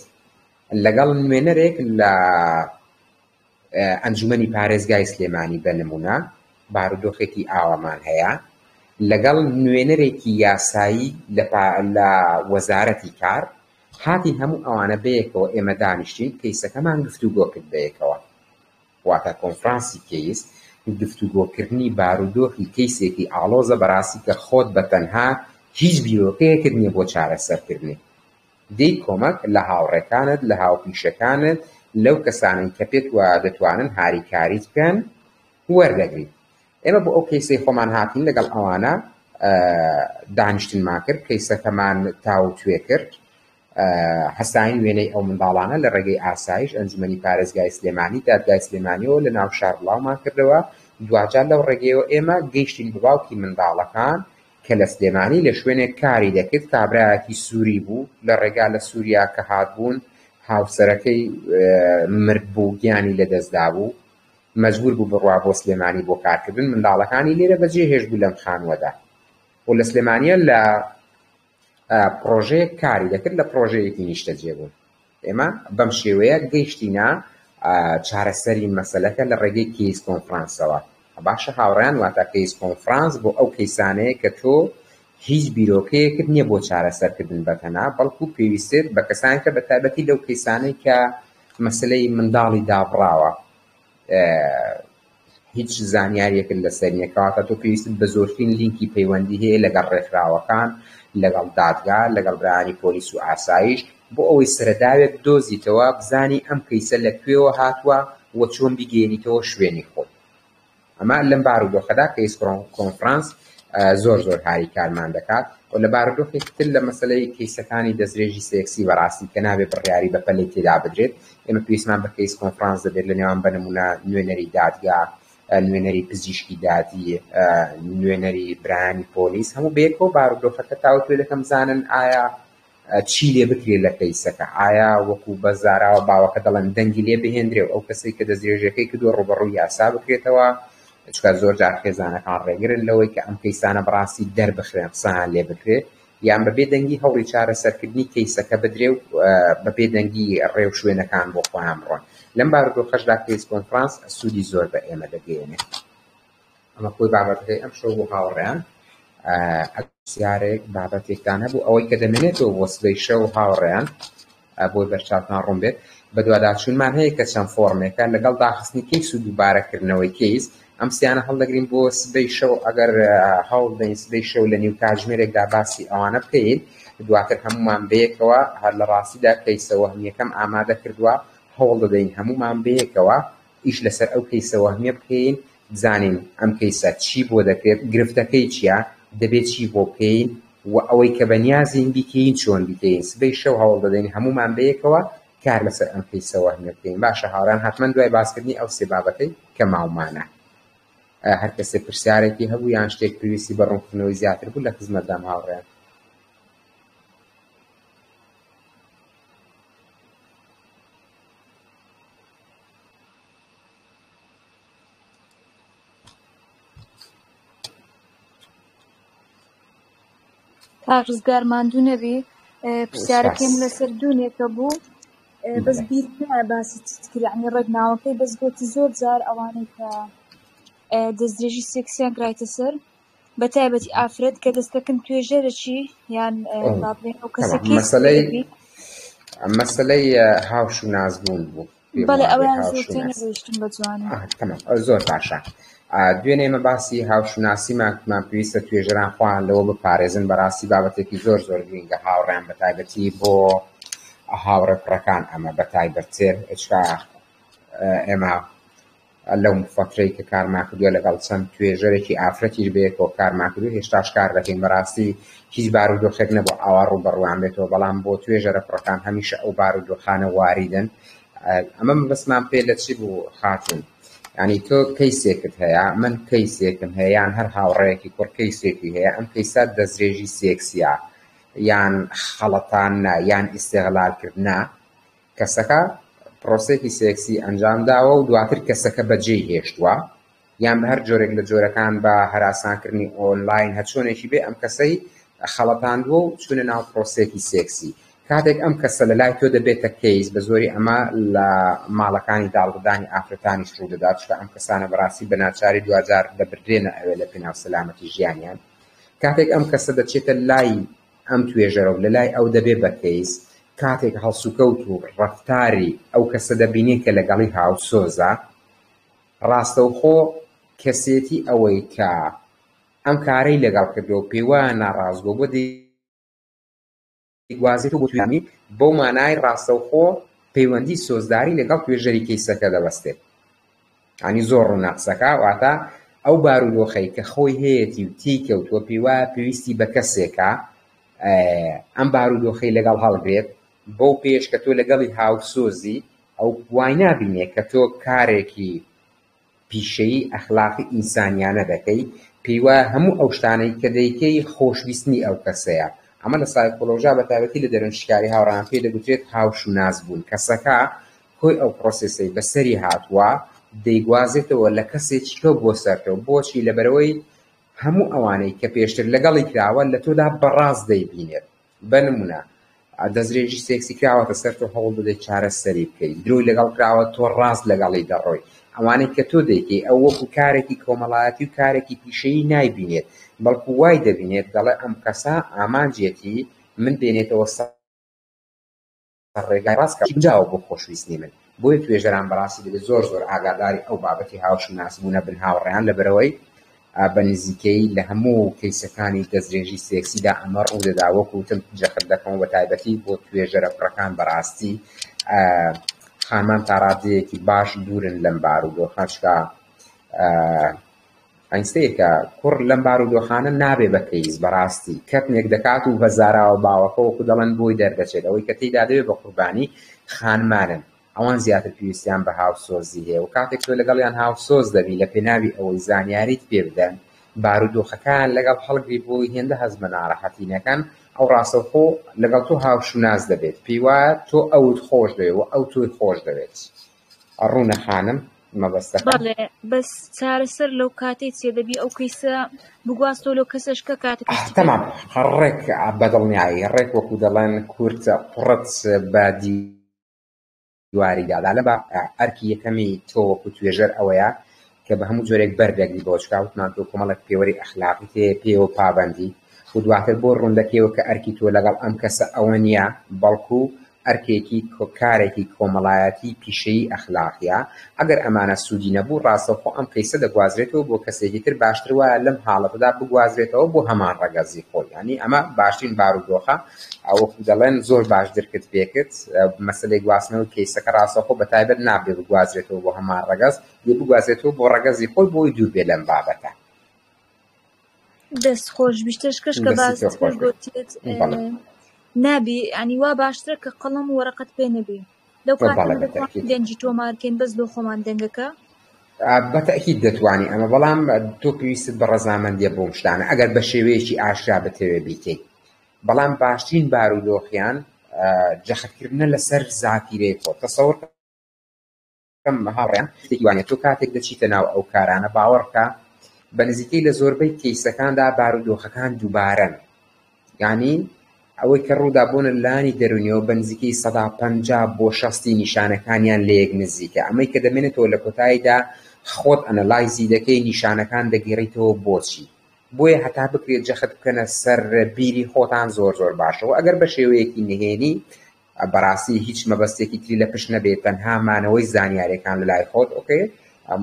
لەگەڵ نوێنەرێک لە ئەنجومەنی پارێزگای سلێمانی بە نمونە بارودۆخێکی ئاوامان هەیە لەگەڵ نوێنەرێکی یاسایی لە وەزارەتی کار هاتین هەموو ئەوانە بەیەکەوە ئێمە دانیشتین کەیسەکەمان گفتوگۆ کرد بەیەکەوە واتە کۆنفرانسی کەیس گفتوگۆکردنی بارودۆخی کەیسێکی ئاڵۆزە بەڕاستی کە خۆت بە تەنها هیچ بیرۆکەیەکت نییە بۆ چارەسەرکردنی دێی کۆمەک لە هاوڕێکانت لە هاوپیشەکانت لەو کەسانەی کە پێت وایە دەتوانن هاریکاریت بکەن وەردەگری. ئێمە بۆ ئەو کەیسەی خۆمان هاتین لەگەڵ ئەوانە دانیشتنمان کرد، کەیسەکەمان تاوتوێ کرد، هەستاین وێنەی ئەو منداڵانە لە ڕێگەی ئاسایش، ئەنجومەنی پارێزگای سلێمانی، دادگای سلێمانیەوە لە ناو شار بڵاومان کردەوە، دواجار لەو ڕێگەیەوە ئێمە گەیشتین بە باوکی منداڵەکان کە لە سلێمانی لە شوێنێک کاری دەکرد، کابرایەکی سوری بوو، لە ڕێگا لە سوریا کە هاتبوون هاوسەرەکەی مردبوو، گیانی لەدەستدابوو، مەجبور بوو بڕوا بۆ سلێمانی بۆ کارکردن، منداڵەکانی لێرە بەجێ هێشتبوو لەم خانووەدا و لە سلێمانیە لە پڕۆژەیەک کاری دەکرد، لە پڕۆژەیەکی نیشتەجێ بوون. ئێمە بەم شێوەیە گەیشتینە چارەسەری مەسەلەکە لە ڕێگەی case conference ەوە. باشە هاوڕێیان، واتە case conference بۆ ئەو کەیسانەیە کە تۆ هیچ بیرۆکەیەکت نییە بۆ چارەسەرکردن بەتەنها، بەڵکو پێویستت بە کەسانێکە بەتایبەتی لەو کەیسانەی کە مەسەلەی منداڵی دابڕاوە هیچ زانیاریەکت لەسەر نییە، کەواتە تۆ پێویستت بە زۆرترین لینکی پەیوەندی هەیە لەگەڵ ڕێکخراوەکان، لەگەڵ دادگا، لەگەڵ برایانی پۆلیس و ئاسایش بۆ ئەوەی سەرەداوێک بدۆزیتەوە بزانی ئەم کەیسە لە کوێوە هاتووە و چۆن بیگەیەنیتەوە شوێنی خۆی. ئەمە لەم بارودۆخەدا case conference زۆر زۆر هاریکارمان دەکات و لە بارودۆخێکی تر لە مەسەلەی کەیسەکانی دەستدرێژی سێکسی بەڕاستی کە نابێت بڕیاری بەپەلەی تێدا بدرێت ئێمە پێویستمان بە case conference دەبێت لە نێوان بە نمونە نوێنەری دادگا نوێنەری پزیشکی دادی نوێنەری برایانی پۆلیس هەموو بەیەکەوە بارودۆخەکە تاوتوێ دەکەم بزانن ئایا چی لێ بکرێت لە کەیسەکە؟ ئایا وەکو بە زاراوە باوەکە دەڵێن دەنگی لێ بهێندرێ و ئەو کەسەی کە دەستدرێژیەکەی کردووە ڕووبەڕووی یاسا بکرێتەوە؟ چونکە زۆر جار خێزانەکان ڕێگرن لەوەی کە ئەم کەیسانە بەڕاستی دەربخرێن قسەیان لێ بکرێ یان بە بێدەنگی هەوڵی چارەسەرکردنی کەیسەکە بدرێ و بە بێدەنگی ڕێوشوێنەکان بۆ خۆیان بڕۆن. لەم بارودۆخەشدا case conference سوودی زۆر بە ئێمە دەگەیەنێ. ئەمە کۆی بابەتەکەی ئەمشەو بوو هاوڕێیان. پرسیارێک بابەتێکتان هەبوو ئەوەی کە دەمێنێتەوە بۆ سبەی شەو هاوڕێیان بۆی بەرچاوتان ڕوون بێت بەدواداچوونمان هەیە کە چەند فۆرمێکە لەگەڵ داخستنی کەیس و دووبارەکردنەوەی کەیس ئەم سیانە هەڵدەگرین بۆ سبەی شەو ئەگەر هەوڵ دەین سبەی شەو لە نیو کاتژمێرێکدا باسی ئەوانە بکەین دواتر هەمومان بەیەکەوە هەر لە ڕاستیدا کەیسە وەهمیەکەم ئامادە کردووە هەوڵ دەدەین هەمومان بەیەکەوە ئیش لەسەر ئەو کەیسە وەهمیە بکەین بزانین ئەم کەیسە چی بۆ دەکرێت، گرفتەکەی چیە، دەبێت چی بۆ بکەین و ئەوەی کە بەنیازین بیکەین چۆن بیکەین، سبەی شەو هەوڵ دەدەین هەموومان بەیەکەوە کار لەسەر ئەم کەیسە وەهمیە بکەین. باشە هاوڕێیان هەتمەن دوای باسکردنی ئەو سێ بابەتەی کە ماومانە. هەر کەسێ پرسیارێکی هەبوو یان شتێک پێویستی بە ڕوونکردنەوەی زیاتر بوو لە خزمەتدام هاوڕێیان. کاک ڕزگار ماندوو نەبی پرسیارەکەیم لەسەر دوونێکە بوو بەس بیر نایە باسی چیت کرد یعنی ڕێک ناوەکەی بەس گۆتی زۆر جار ئەوانەی کە دەستدرێژی سێکسیان کرایتە سەر بە تایبەتی ئافرەت کە دەستەکەن توێژەرەکی یان با بڵێین ئەو کەسە کەیس مەسەلەی مەسەلەی هاوشوناس بوون بوو پێم بەڵێ وابێ ئەویان زۆر هاوشوناس تێنەگەیشتم بە جوانی تەمام ئەو زۆر باشە دوێنێ ئێمە باسی هاوشوناسیمان کردمان پێویستە توێژەران خۆیان لەوە بپارێزن بەڕاستی بابەتێکی زۆر زۆر گرینگە هاوڕێیان بە تایبەتی بۆ هاوڕێ کوڕەکان ئەمە بە تایبەتتر چکا ئێمە لەو فەترەی کە کارمان کردووە لەگەڵ چەند توێژەرێکی ئافرەتیش بەیەکەوە کارمان کردووە هێشتاش کار دەکەین بەڕاستی هیچ بارودۆخێک نەبوو ئاوا ڕووبەڕوویان بێتەوە بەڵام بۆ توێژەرە کوڕەکان هەمیشە ئەو بارودۆخانە واریدن ئەمە مەبەستمان پێ لە چی بوو خاتوون؟ یانی تۆ کەیسێکت هەیە، من کەیسێکم هەیە یان هەر هاوڕێیەکی کوڕ کەیسێکی هەیە، ئەم کەیسە دەستدرێژی سێکسیە یان خەڵەتاندنە یان ئیستغلالکردنە، کەسەکە پرۆسەیەکی سێکسی ئەنجام داوە و دواتر کەسەکە بەجێی هێشتووە یان بە هەر جۆرێک لە جۆرەکان بە هەراسانکردنی ئۆنلاین هەرچۆنێکی بێ ئەم کەسەی خەڵەتاندووە و چوونە ناو پرۆسەیەکی سێکسی. کاتێک ئەم کەسە لە لای تۆ دەبێتە کەیس، بە زۆری ئەمە لە ماڵەکانی داڵدەدانی ئافرەتانیش ڕوو دەدات، چونکە ئەم کەسانە بەڕاستی بە ناچاری دواجار دەبردرێنە ئەوێ لە پێناو سەلامەتی ژیانیان. کاتێک ئەم کەسە دەچێتە لای ئەم توێژەرە و لە لای ئەو دەبێ بە کەیس، کاتێک هەڵسوکەوت و ڕەفتاری ئەو کەسە دەبینێ کە لەگەڵی هاوسۆزە، ڕاستەوخۆ کەسێتی ئەوەی کە ئەم کارەی لەگەڵ کردووە و پێیوایە ناڕاستگۆ بووە دەیگوازێتەوە بۆ توێژەری، بەو مانای ڕاستەوخۆ پەیوەندی سۆزداری لەگەڵ توێژەری کەیسەکە دەبەستێت. یانی زۆر ڕوونە قسەکە، واتە ئەو بارودۆخەی کە خۆی هەیەتی و تێی کەوتووە پێیوایە پێویستی بە کەسێکە ئەم بارودۆخەی لەگەڵ هەڵگرێت، بەو پێیەش کە تۆ لەگەڵی هاوسۆزی ئەو وای نابینێ کە تۆ کارێکی پیشەیی ئەخلاقی ئینسانیانە دەکەی، پێی وایە هەموو ئەو شتانەی کە دەیکەی خۆشویستنی ئەو کەسەیە. ئەمە لە سایکۆلۆژا بە تایبەتی لە دەروونشیکاری هاوڕێیان پێی دەگوترێت هاوشوناس بوون، کەسەکە کۆی ئەو پرۆسێسەی بەسەری هاتووە دەیگوازێتەوە لە کەسێکی تۆ بۆ سەر تۆ، بۆچی؟ لەبەرئەوەی هەموو ئەوانەی کە پێشتر لەگەڵی کراوە لە تۆدا بەڕاست دەیبینێت. بە نموونە دەستدرێژی سێکسی کراوەتە سەر تۆ هەوڵ دەدەیت چارەسەری بکەیت، درۆی لەگەڵ کراوە تۆ ڕاست لەگەڵی دەڕۆی، ئەوانەی کە تۆ دەیکەی ئەو وەکو کارێکی کۆمەڵایەتی و کارێکی پیشەیی نایبینێت، بەڵکو وای دەبینێت دەڵێ ئەم کەسە ئامانجێتی من بێنێتەوە سەر ڕێگای ڕاست کە گونجاوە بۆ خۆشویستنی من، بۆیە توێژەران بەڕاستی دەبێت زۆر زۆر ئاگاداری ئەو بابەتی هاوشوناسبوونە بن هاوڕێیان لەبەرئەوەی بە نزیکەیی لە هەموو کەیسەکانی دەستدرێژی سێکسیدا ئەمە ڕوودەدا وەکو وتم جەخت دەکەمەوە بە تایبەتی بۆ توێژەرە کوڕەکان بەڕاستی خانمان تا ڕادەیەکی باش دوورن لەم بارودۆخە چونکە ئەنسەیەکە کوڕ لەم بارودۆخانە نابێ بە کەیس بەڕاستی کەتنێک دەکات و بە زاراوە باوەکە وەکو دەڵێن بۆی دەردەچێت ئەوەی کە تێیدا دەبێ بە قوربانی خانمانن ئەوان زیاتر پێویستیان بە هاوسۆزی هەیە و کاتێک تۆ لەگەڵیان هاوسۆز دەبی لە پێناوی ئەوەی زانیاریت پێ بدەن بارودۆخەکان لەگەڵ هەڵگری بۆی هێندە هەست بە ناڕەحەتی نەکەن ئەو ڕاستەوخۆ لەگەڵ تۆ هاوشوناس دەبێت پێی وایە تۆ ئەوت خۆش دەوێت و ئەو تۆی خۆش دەوێت ڕوونە خانم مەبەستەکەم؟ بەڵێ بەس چارەسەر لەو کاتەی چیە دەبی ئەو کەیسە بگواستەوە لەو کەسەش کە کاتەکەش چی تەمام ڕێک بەدڵنیایی ڕێک وەکو دەڵێن کورتە قوڕت بە دیواری دادا لە بە ئەرکی یەکەمی تۆ وەکو توێژەر ئەوەیە کە بە هەموو جۆرێک بەردەگری بۆ چکا وتمان تۆ کۆمەڵێک پێوەری ئەخلاقیت هەیە پێوە پابەندی و دواتر بۆ ڕوون دەکەیەوە کە ئەرکی تۆ لەگەڵ ئەم کەسە ئەوە نییە بەڵکو ئەرکێکی کارێکی کۆمەڵایەتی پیشەیی ئەخلاقیە، ئەگەر ئەمانە سوودی نەبوو ڕاستەوخۆ ئەم کەیسە دەگوازرێتەوە بۆ کەسێکی تر باشتر وایە لەم حاڵەتەدا بگوازرێتەوە بۆ هەمان ڕەگەزی خۆی یانی ئەمە باشترین بارودۆخە وەکو دەڵێن زۆر باش درکت پێکرد مەسەلەی گواستنەوەی کەیسەکە ڕاستەوخۆ بەتایبەت نابێ بگوازرێتەوە بۆ هەمان ڕەگەز دێ بگوازرێتەوە بۆ ڕەگەزی خۆی بۆی دوور بێ لەم بابەتە. دەست خۆش بی شتەشکەش کە دەستی باست تۆ خۆش کرد بێت گۆتیت بەڵێ. نابی یانی وا باشترە کە قەڵەم و وەرەقەت پێ نەبی لەو بەڵێ کاتەمە بە دەتوانین تەئکید. دەنگی تۆمار کەین بەس لۆ خۆمان دەنگەکە بە تەئکید دەتوانی ئەمە بەڵام تۆ پێویستت بە ڕەزامەندیە بۆم شتانە ئەگەر بە شێوەیەکی ئاشکرا بتەوێ بیکەی بەڵام باشترین بارودۆخیان جەختکردنە لەسەر زاکیرەی خۆت تەسەوڕ کەم هاوڕێیان شتێکی وانە تۆ کاتێک دەچیتە ناو ئەو کارانە باوەڕکە بە نزیکەی لە زۆربەی کەیسەکاندا بارودۆخەکان دووبارەن یانی ئەوەی کە ڕوودا بۆنە لانی دەرونیەوە بە نزیکەی 50% بۆ 60 نیشانەکانیان لە یەک نزیکە ئەمەی کە دەمێنێتەوە لە کۆتاییدا خۆت analyze ی دەکەی نیشانەکان دەگێڕیتەوە بۆچی بۆیە هەتا بکرێت جەخت بکەنە سەر بیری خۆتان زۆر زۆر باشەوە ئەگەر بە شێوەیەکی نهێنی بەڕاستی هیچ مەبەستێکی تری لە پشت نەبێت تەنها مانەوەی زانیاریەکان لەلای خۆت okay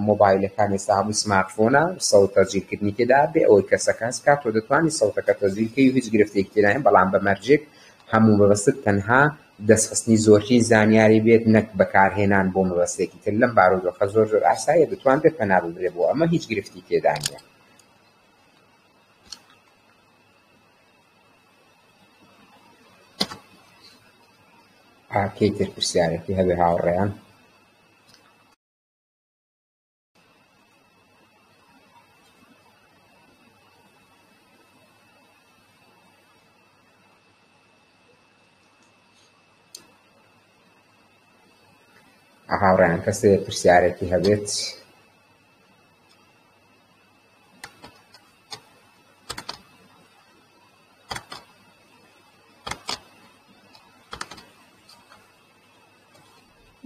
مۆبایلەکان ئێستا هەمووی smartphone ە سەوت تەسجیلکردنی تێدا بێ ئەوەی کەسەکە هەست بکات تۆ دەتوانی سەوتەکە تەسجیل کەی و هیچ گرفتێکی تێدا نیە بەڵام بە مەرجێک هەموو مەبەستت تەنها دەستخستنی زۆرترین زانیاری بێت نەک بەکارهێنان بۆ مەبەستێکی تر لەم بارودۆخە زۆر زۆر ئاساییە دەتوانرێت پەنا ببرێ بۆ ئەمە هیچ گرفتی تێدا نییە. ئا کەی تر پرسیارێکی هەبێ هاوڕێیان؟ هاوڕێیان کەسێ پرسیارێکی هەبێت؟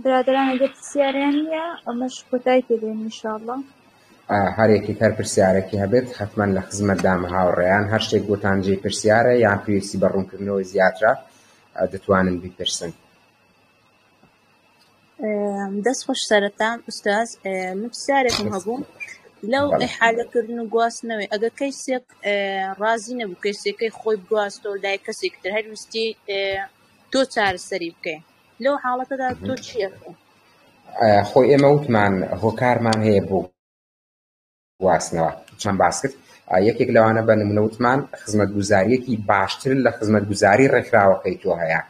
برادەران ئەگەر پرسیاریان نییە ئەمەش کۆتایی پێ دێنین ان شاء اللە. هەر یەکێک هەر پرسیارێکی هەبێت حەتمەن لە خزمەتدام هاوڕێیان، هەر شتێک بۆتان جێی پرسیارە یان پێویستی بە ڕوونکردنەوەی زیاترە دەتوانن بیپرسن. دەست خۆش سەرەتا ئوستاز من پرسیارێکم هەبوو لەو ئیحالەکردن و گواستنەوەی ئەگەر کەیسێک ڕازی نەبوو کەیسەکەی خۆی بگواستەوە لای کەسێکی تر هەر ویستی تۆ چارەسەری بکەی لەو حاڵەتەدا تۆ چی ئەکەی؟ خۆی ئێمە وتمان هۆکارمان هەیە بۆ گواستنەوە چەند باس کرد یەکێک لەوانە بە نمونە وتمان خزمەتگوزاریەکی باشتر لە خزمەتگوزاری ڕێکخراوەکەی تۆ هەیە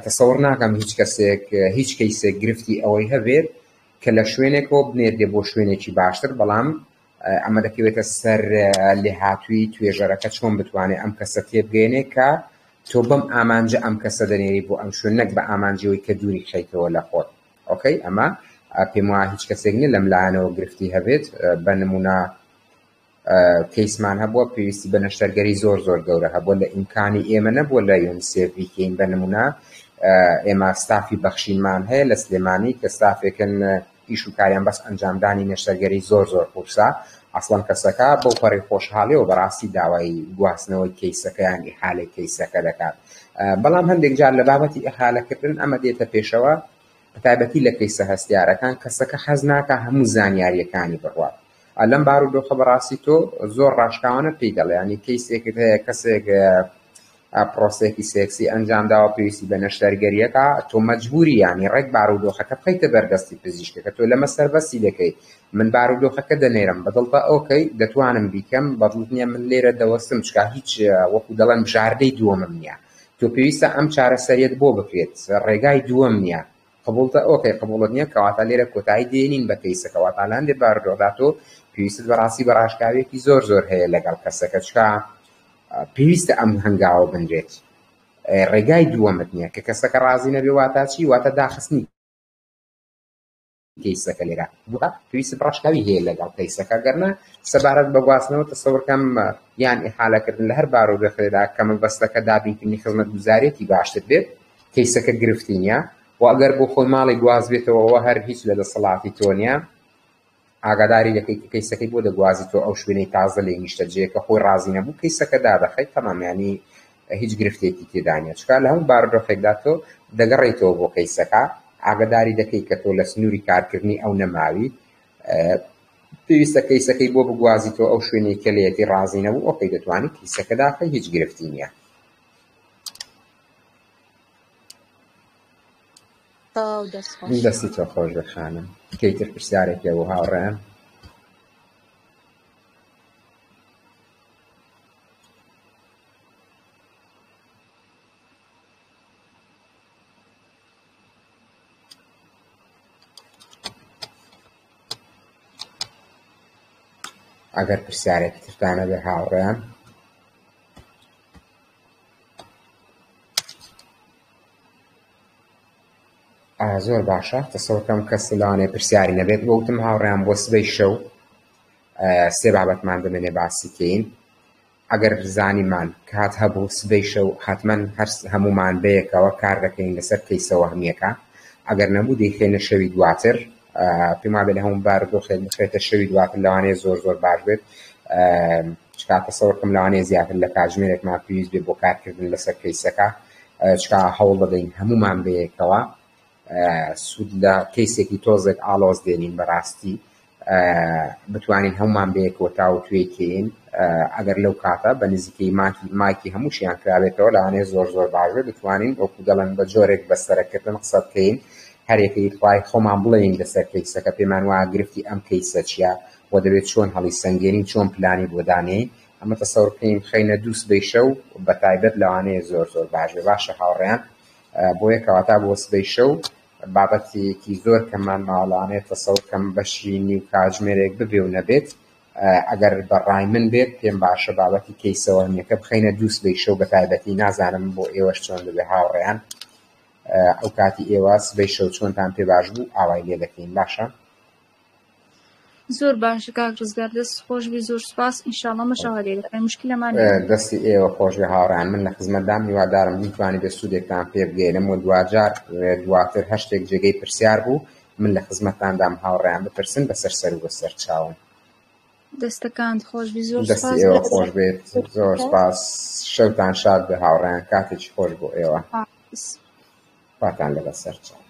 تەسەوڕ ناکەم هیچ کەسێک هیچ کەیسێک گرفتی ئەوەی هەبێت کە لە شوێنێکەوە بنێردێ بۆ شوێنێکی باشتر بەڵام ئەمە دەکەوێتە سەر لێهاتووی توێژەرەکە چۆن بتوانێت ئەم کەسە تێبگەێنێ کە تۆ بەم ئامانجە ئەم کەسە دەنێری بۆ ئەم شوێن نەک بە ئامانجەوەی کە دووری خەیتەوە لە خۆت ئۆکەی ئەمە پێم وایە هیچ کەسێک نییە لەم لایەنەوە گرفتی هەبێت بە نمونە کەیسمان هەبووە پێویستی بە نەشتەرگەری زۆر زۆر گەورە هەبووە لە ئیمکانی ئێمە نەبووە لە یونسێف بیکەین بە نمونە ئێمە ستافی بەخشینمان هەیە لە سلێمانی کە ستافێکن ئیش و کاریان بەس ئەنجامدانی نەشتەرگەری زۆر زۆر قورسە ئەسڵەن کەسەکە بەو پەڕی خۆشحاڵیەوە بەڕاستی داوای گواستنەوەی کەیسەکە یان ئیحالەی کەیسەکە دەکات بەڵام هەندێک جار لە بابەتی ئیحالەکردن ئەمە دێتە پێشەوە بەتایبەتی لە کەیسە هەستیارەکان کەسەکە حەز ناکا هەموو زانیاریەکانی بڕوات لەم بارودۆخە بەڕاستی تۆ زۆر ڕاشکاوانە پێی دەڵێ ینی کەیسێکت هەیە کەسێک پرۆسێکی سێکسی ئەنجام داوە پێویستی بە نەشتەرگەریەکە تۆ مەجبوری ینی ڕێک بارودۆخەکە بخەیتە بەردەستی پزیشکەکە تۆ لەمە سەربەستی دەکەی من بارودۆخەکە دەنێرم بەدڵتە ئۆکەی دەتوانم بیکەم بەدڵت نییە من لێرە دەوەستم چکا هیچ وەکو دەڵێن بژاردەی دووەمم نییە تۆ پێویستە ئەم چارەسەریەت بۆ بکرێت ڕێگای دووەم نییە قبوڵتە ئۆکەی قبوڵت نییە کەواتە لێرە کۆتایی دێنین بە کەیسەکە واتە لە هەندێک بارودۆخدا تۆ پێویستت بەڕاستی بە ڕاشکاویەکی زۆر زۆر هەیە لەگەڵ کەسەکە چکا پێویستە ئەم هەنگاوە بنرێت ڕێگای دووەمت نییە کە کەسەکە ڕازی نەبێ واتا چی واتە داخستنی کەیسەکە لێرە بووە پێویست بە ڕاشکاوی هەیە لەگەڵ کەیسەکە گەرنا سەبارەت بە گواستنەوە تەسەورکەم یان ئیحالەکردن لە هەر بارودۆخێدا کە مەبەستەکە دابینکردنی خزمەتگوزاریەکی باشتر بێت کەیسەکە گرفتی نییە و ئەگەر بۆ خۆی ماڵی گواز بێتەوە ئەوە هەر هیچ لە دەسەڵاتی تۆ نییە ئاگاداری دەکەی کە کەیسەکەی بۆ دەگوازی تۆ ئەو شوێنەی تازە لێی نیشتەجێیە کە خۆی ڕازی نەبوو کەیسەکە دادەخەی تەمام یانی هیچ گرفتێکی تێدا نییە چونکە لە هەموو بارودۆخێکدا تۆ دەگەڕێیتەوە بۆ کەیسەکە ئاگاداری دەکەی کە تۆ لە سنووری کارکردنی ئەو نەماوی پێویستە کەیسەکەی بۆ بگوازیتەوە ئەو شوێنەی کە لێیەتی ڕازی نەبوو ئۆکەی دەتوانی کەیسەکە داخەی هیچ گرفتی نییە. تەواو دەست خۆش. دەستی تۆ خۆش بێت خانم. کەی تر پرسیارێک هەبوو هاوڕێیان؟ ئەگەر پرسیارێکی ترتان هەبێ هاوڕێیان. زۆر باشە تەسەوڕکەم کەس لەوانەیە پرسیاری نەبێت وەوتم هاوڕێیان بۆ سبەی شەو سێ بابەتمان دەمێنێ باسی کەین ئەگەر زانیمان کات هەبوو سبەی شەو حتمما هەر هەمومان بەیەکەوە کار دەکەین لەسەر کەیسە وەهمیەکە ئەگەر نەبوو دەیخێنە شەوی دواتر پێم وابێ لە هەموو بارودۆخێک بخرێتە شەوی دواتر لەوانەیە زۆر زۆر باش بێت چکا تەسەوڕ کەم لەوانەیە زیاتر لە کاتژمێرێکمان پێویست بێت بۆ کارکردن لەسەر کەیسەکە چکا هەوڵ دەدەین هەمومان بەیەکەوە سوود لە کەیسێکی تۆزێک ئاڵۆز دێنین بەڕاستی بتوانین هەمومان بەیەکەوە تاوتوێی کەین ئەگەر لەو کاتە بە نزیکەی ماکی مایکی هەمووشیان کرابێتەوە لەوانەیە زۆر زۆر باش بێت بتوانین وەکو دەڵێن بە جۆرێک بە سەرەکردن قسە بکەین هەرێکەی ڕای خۆمان بڵێین لەسەر کەیسەکە پێمان وایە گرفتی ئەم کەیسە چییە و دەبێت چۆن هەڵیسەنگێنین چۆن پلانی بۆ دانێین ئەمە تەسەور بکەین بخەینە دوو سبەی شەو بە تایبەت لەوانەیە زۆر زۆر باش بێ باشە هاوڕێیان بۆیە کەواتە بۆ سبەی شەو بابەتێکی زۆر کەممان ماوە لەوانەیە تەسەور کەم بەشی نیو کاتژمێرێک ببێ و نەبێت ئەگەر بە ڕای من بێت پێم باشە بابەتی کەیسە وەهمیەکە بخەینە دوو سبەی شەو بە تایبەتی نازانم بۆ ئێوەش چۆن دەبێ هاوڕێیان. ئەو کاتی ئێوە سبەی شەو چۆنتان پێ باش بوو ئاوای لێ دەکەین باشە؟ زۆر باشە کاک ڕزگار دەست خۆش بی زۆر سوپاس ئینشاڵڵا مەش ئەوها لێ دەکەین مشکلەمان نیە. دەستی ئێوە خۆش بێ هاوڕێیان من لە خزمەتدام هیوادارم بمتوانی بێ سوودێکتان پێ بگەیەنم و دواجار دواتر هەر شتێک جێگەی پرسیار بوو من لە خزمەتتاندام هاوڕێیان بپرسن بەسەر سەر و بەسەر چاوم. دەستەکانت خۆش بی زۆر دەستی سوپاس ئێوە برا خۆش بێت زۆر سپاس شەوتان شاد بێ هاوڕێیان کاتێکی خۆش بۆ ئێوە حافظ. خواتان لەگەڵ سەرچاو.